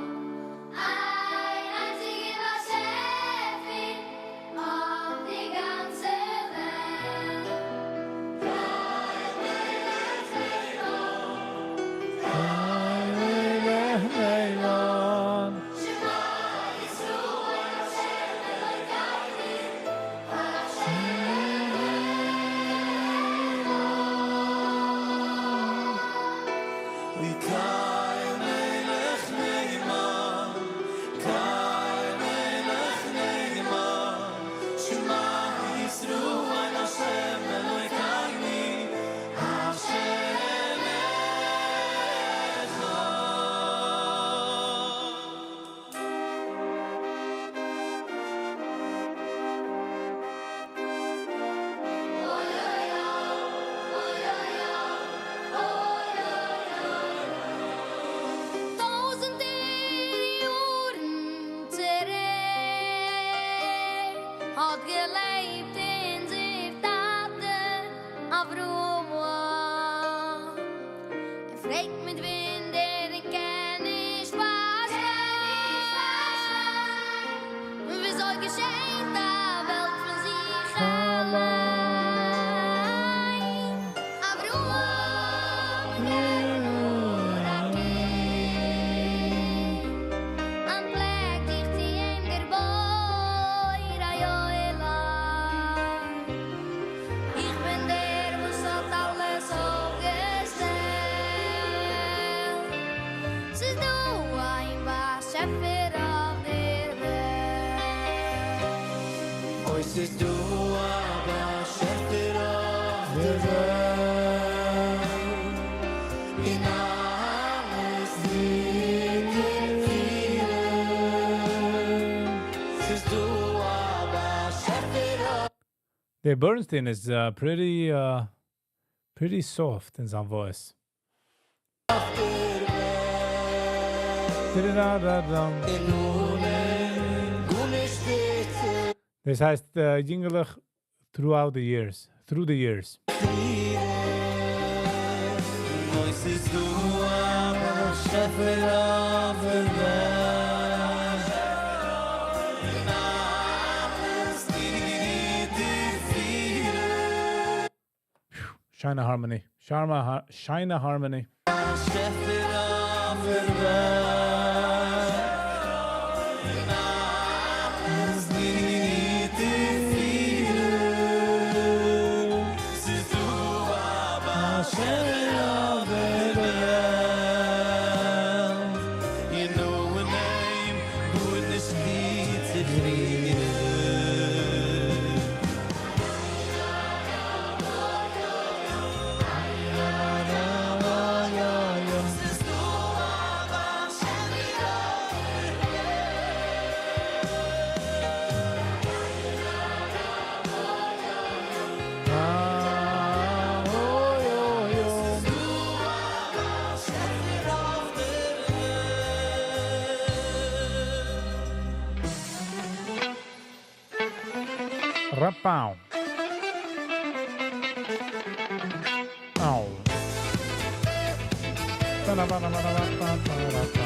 [SPEAKER 4] איין איינציגער באשעפער אויף די גאנצע וועלט. קל מלך נאמן. שמע ישראל השם אלוקינו השם
[SPEAKER 1] קל מלך נאמן, קל מלך נאמן, שמע ישראל השם אלוקינו, השם אחד.
[SPEAKER 4] טויזנטער יארן צוריק האט געלעבט אונזער טאטע אברהם. ער פרעגט מיט וואונדער און קען נישט פארשטיין וויאזוי געשעט א וועלט פון זיך אליין. אברהם געב נאר א קוק, אנטפלעקט זיך צו אים דער בורא עולם. איך בין דער וואס האט אלעס אויפגעשטעלט. ס'איז דא איין באשעפער אויף דער וועלט.
[SPEAKER 1] אוי, ס'איז דא א באשעפער אויף דער וועלט. און אלעס טוט ער פירן. ס'איז דא א באשעפער אויף
[SPEAKER 2] Dave Bernstein is pretty soft in זיין voice.
[SPEAKER 1] דער
[SPEAKER 2] Da-da-da-da-dum.
[SPEAKER 1] און גארנישט וועט
[SPEAKER 2] דאס הייסט יונגעלעך throughout the years, through the years.
[SPEAKER 1] אוי, ס'איז דא א באשעפער אויף דער וועלט. און אלעס טוט ער פירן.
[SPEAKER 2] שיינע harmony. שיינע, שיינע harmony.
[SPEAKER 1] באשעפער אויף דער וועלט. און אלעס טוט ער פירן. ס'איז דא א באשעפער אויף דער וועלט. און אן אים גארנישט טוט זיך רירן. ס'איז דא א באשעפער אויף דער
[SPEAKER 2] Ah, oh, yo, yo.
[SPEAKER 1] ס'איז דא א באשעפער אויף דער וועלט.
[SPEAKER 2] Rapau. Au. Ba-da-ba-da-ba-da-ba-ba-ba-ba.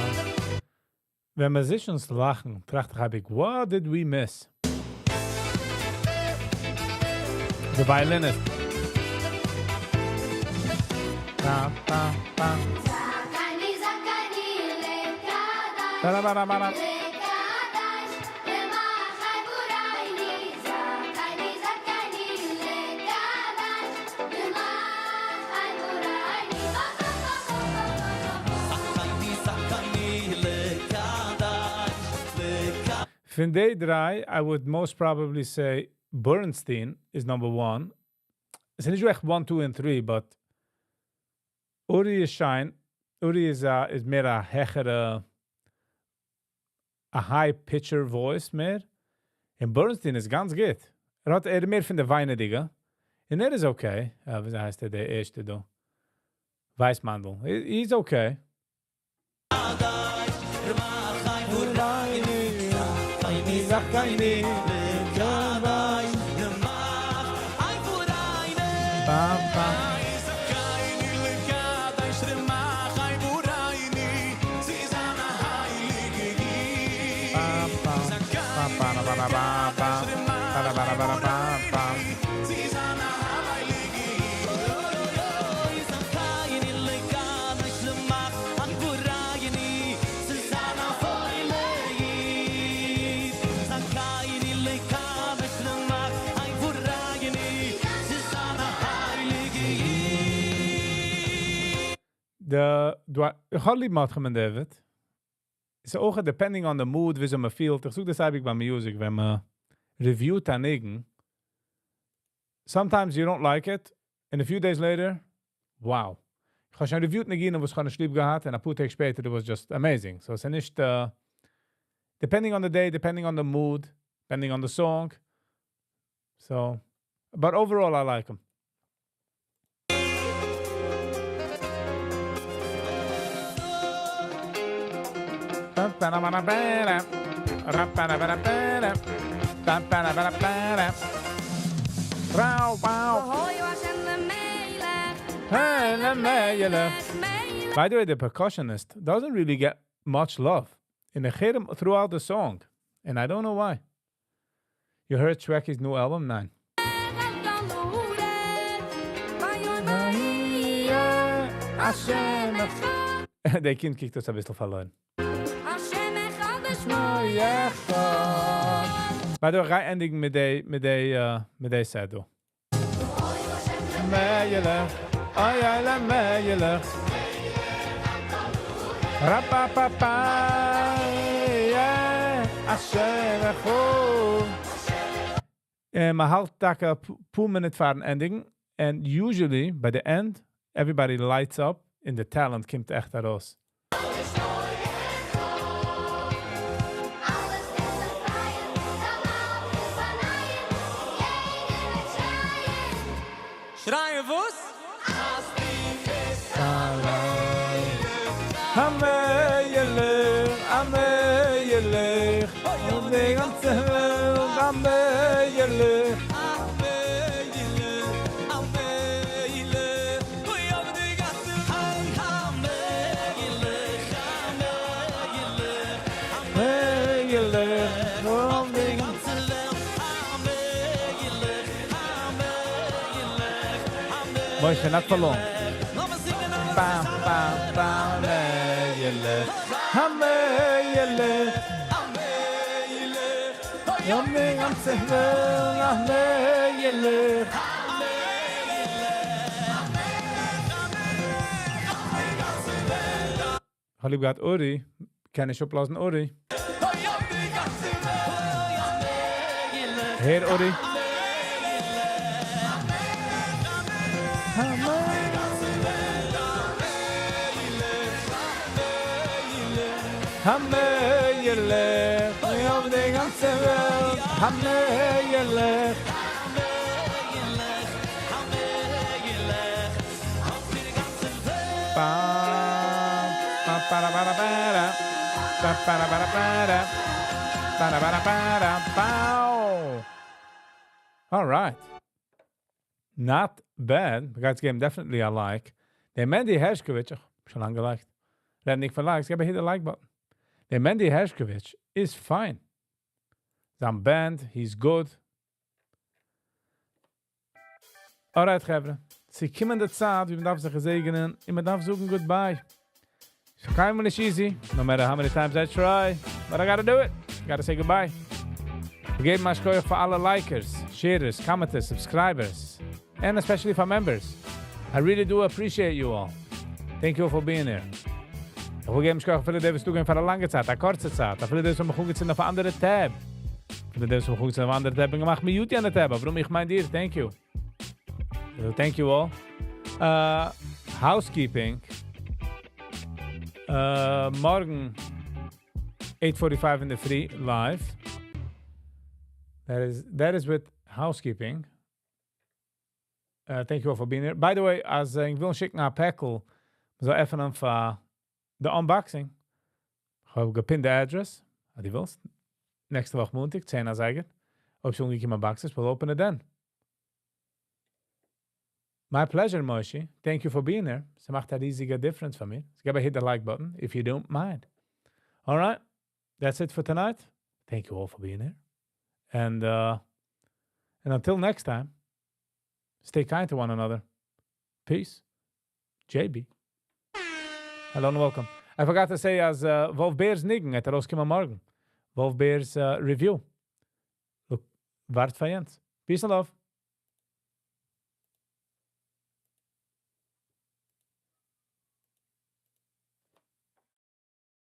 [SPEAKER 2] ווען musicians לאכן, טראכט איך, what did we miss? The violinist. Ba, ba, ba.
[SPEAKER 4] זכני זכני לקדש
[SPEAKER 2] Ba-da-ba-da-ba-da.
[SPEAKER 4] לקדש למחי בורייני זכני זכני לקדש למחי בורייני
[SPEAKER 1] זכני זכני לקדש לקדש.
[SPEAKER 2] פון די דריי, I would most probably say Bernstein is number one. עס איז נישט עכט 1, 2 and 3, but Uri איז שיין. Uri איז מער א העכערע, א high pitcher voice מער. און Bernstein איז גאנץ גוט. ער האט ער מער פון די וויינעדיגע. און ער איז okay. ווי הייסט ער, דער ערשטע דא? Weissmandel. He's okay. איך האב ליב מרדכי בן דוד. ס'איז אויך depending on the mood, וויאזוי מען פילט. איך זאג דאס אייביג ביי music, ווען מען reviewt א ניגון. Sometimes you don't like it, and a few days later, wow. איך האב שוין reviewed ניגונים, וואס איך האב נישט ליב געהאט, און א פאר טעג שפעטער, it was just amazing. So עס איז נישט, depending on the day, depending on the mood, depending on the song. So, but overall I like them. By the way, the percussionist doesn't really get much love. און איך הער אים throughout the song. And I don't know why. You heard Shreki's new album? ניין. דער קינד קוקט אויס א ביסל פארלוירן. By the way, גיי ענדיגן מיט די, מיט די, מיט די set דא. מלך, אוי אוי למלך. רא-פא-פא-פא, yeah, השם אחד. מען האלט טאקע א פאר מינוט פארן ענדיגן. And usually, by the end, everybody lights up and the talent קומט עכט ארויס.
[SPEAKER 1] שרייען וואס?
[SPEAKER 2] המלך, המלך, אויף די גאנצע וועלט, המלך.
[SPEAKER 1] המלך, המלך, אויף די גאנצע וועלט, המלך, המלך,
[SPEAKER 2] המלך, אויף די גאנצע
[SPEAKER 1] וועלט, המלך, המלך,
[SPEAKER 2] משה, not for long.
[SPEAKER 1] לאמיר זינגען אלע
[SPEAKER 2] באם, באם, באם, המלך, המלך,
[SPEAKER 1] המלך,
[SPEAKER 2] אויף די גאנצע וועלט, המלך. איך האב ליב געהאט Uri, קען איך אפלאזן Uri. הער Uri. המלך, אויף די גאנצע וועלט, המלך. באם, באם, בארא, בארא, בארא. באם, בארא, בארא, בארא. בארא, בארא, בארא, באו. All right. Not bad. גייטס געבן definitely a like. דער Mendy Hershkovich, אך, שוין לאנג געליקט. רעדנדיג פון likes, געב א hit the like button. דער Mendy Hershkovich איז fine. זיין band, he's good. Alright, חברה. ס'געקומען די צייט, ווי מען דארף זיך געזעגענען און מען דארף זאגן goodbye. ס'איז קיינמאל נישט easy, no matter how many times I try, but I gotta do it. Gotta say goodbye. מיר געבן א שכוח פאר אלע likers, sharers, commenters, subscribers, and especially for members. I really do appreciate you all. Thank you for being here. איך וויל געבן שכוח פאר די וואס טוען פאר א לאנגע צייט, א קורצע צייט, אפילו די וואס האבן מיך אנגעצינדן אויף אן אנדערע tab. פון דעם וואס מיר האבן אנדערע tab געמאכט, mute יענע tab, ווארום איך מיין דיר, thank you. So, thank you all. Housekeeping. מארגן 8:45 אין דער פרי live. That is with housekeeping. Thank you all for being here. By the way, אז איך וויל שיקן א פעקל, זאל עפענען פאר the unboxing. איך האב געפינט the address. אז דו ווילסט. נעקסטע וואך מאנטאג, 10 אזייגער. אויב שוין געקומען boxes, we'll open it then. My pleasure, Moshe. Thank you for being there. ס'מאכט א ריזיגע difference פאר מיר. So gotta hit the like button if you don't mind. All right. That's it for tonight. Thank you all for being here. And until next time, stay kind to one another. Peace. JB. Hello and welcome. I forgot to say אז Wolf Bears ניגון וועט ארויסקומען מארגן. Wolf Bears review. Look, ווארט פאר יענץ. Peace and love.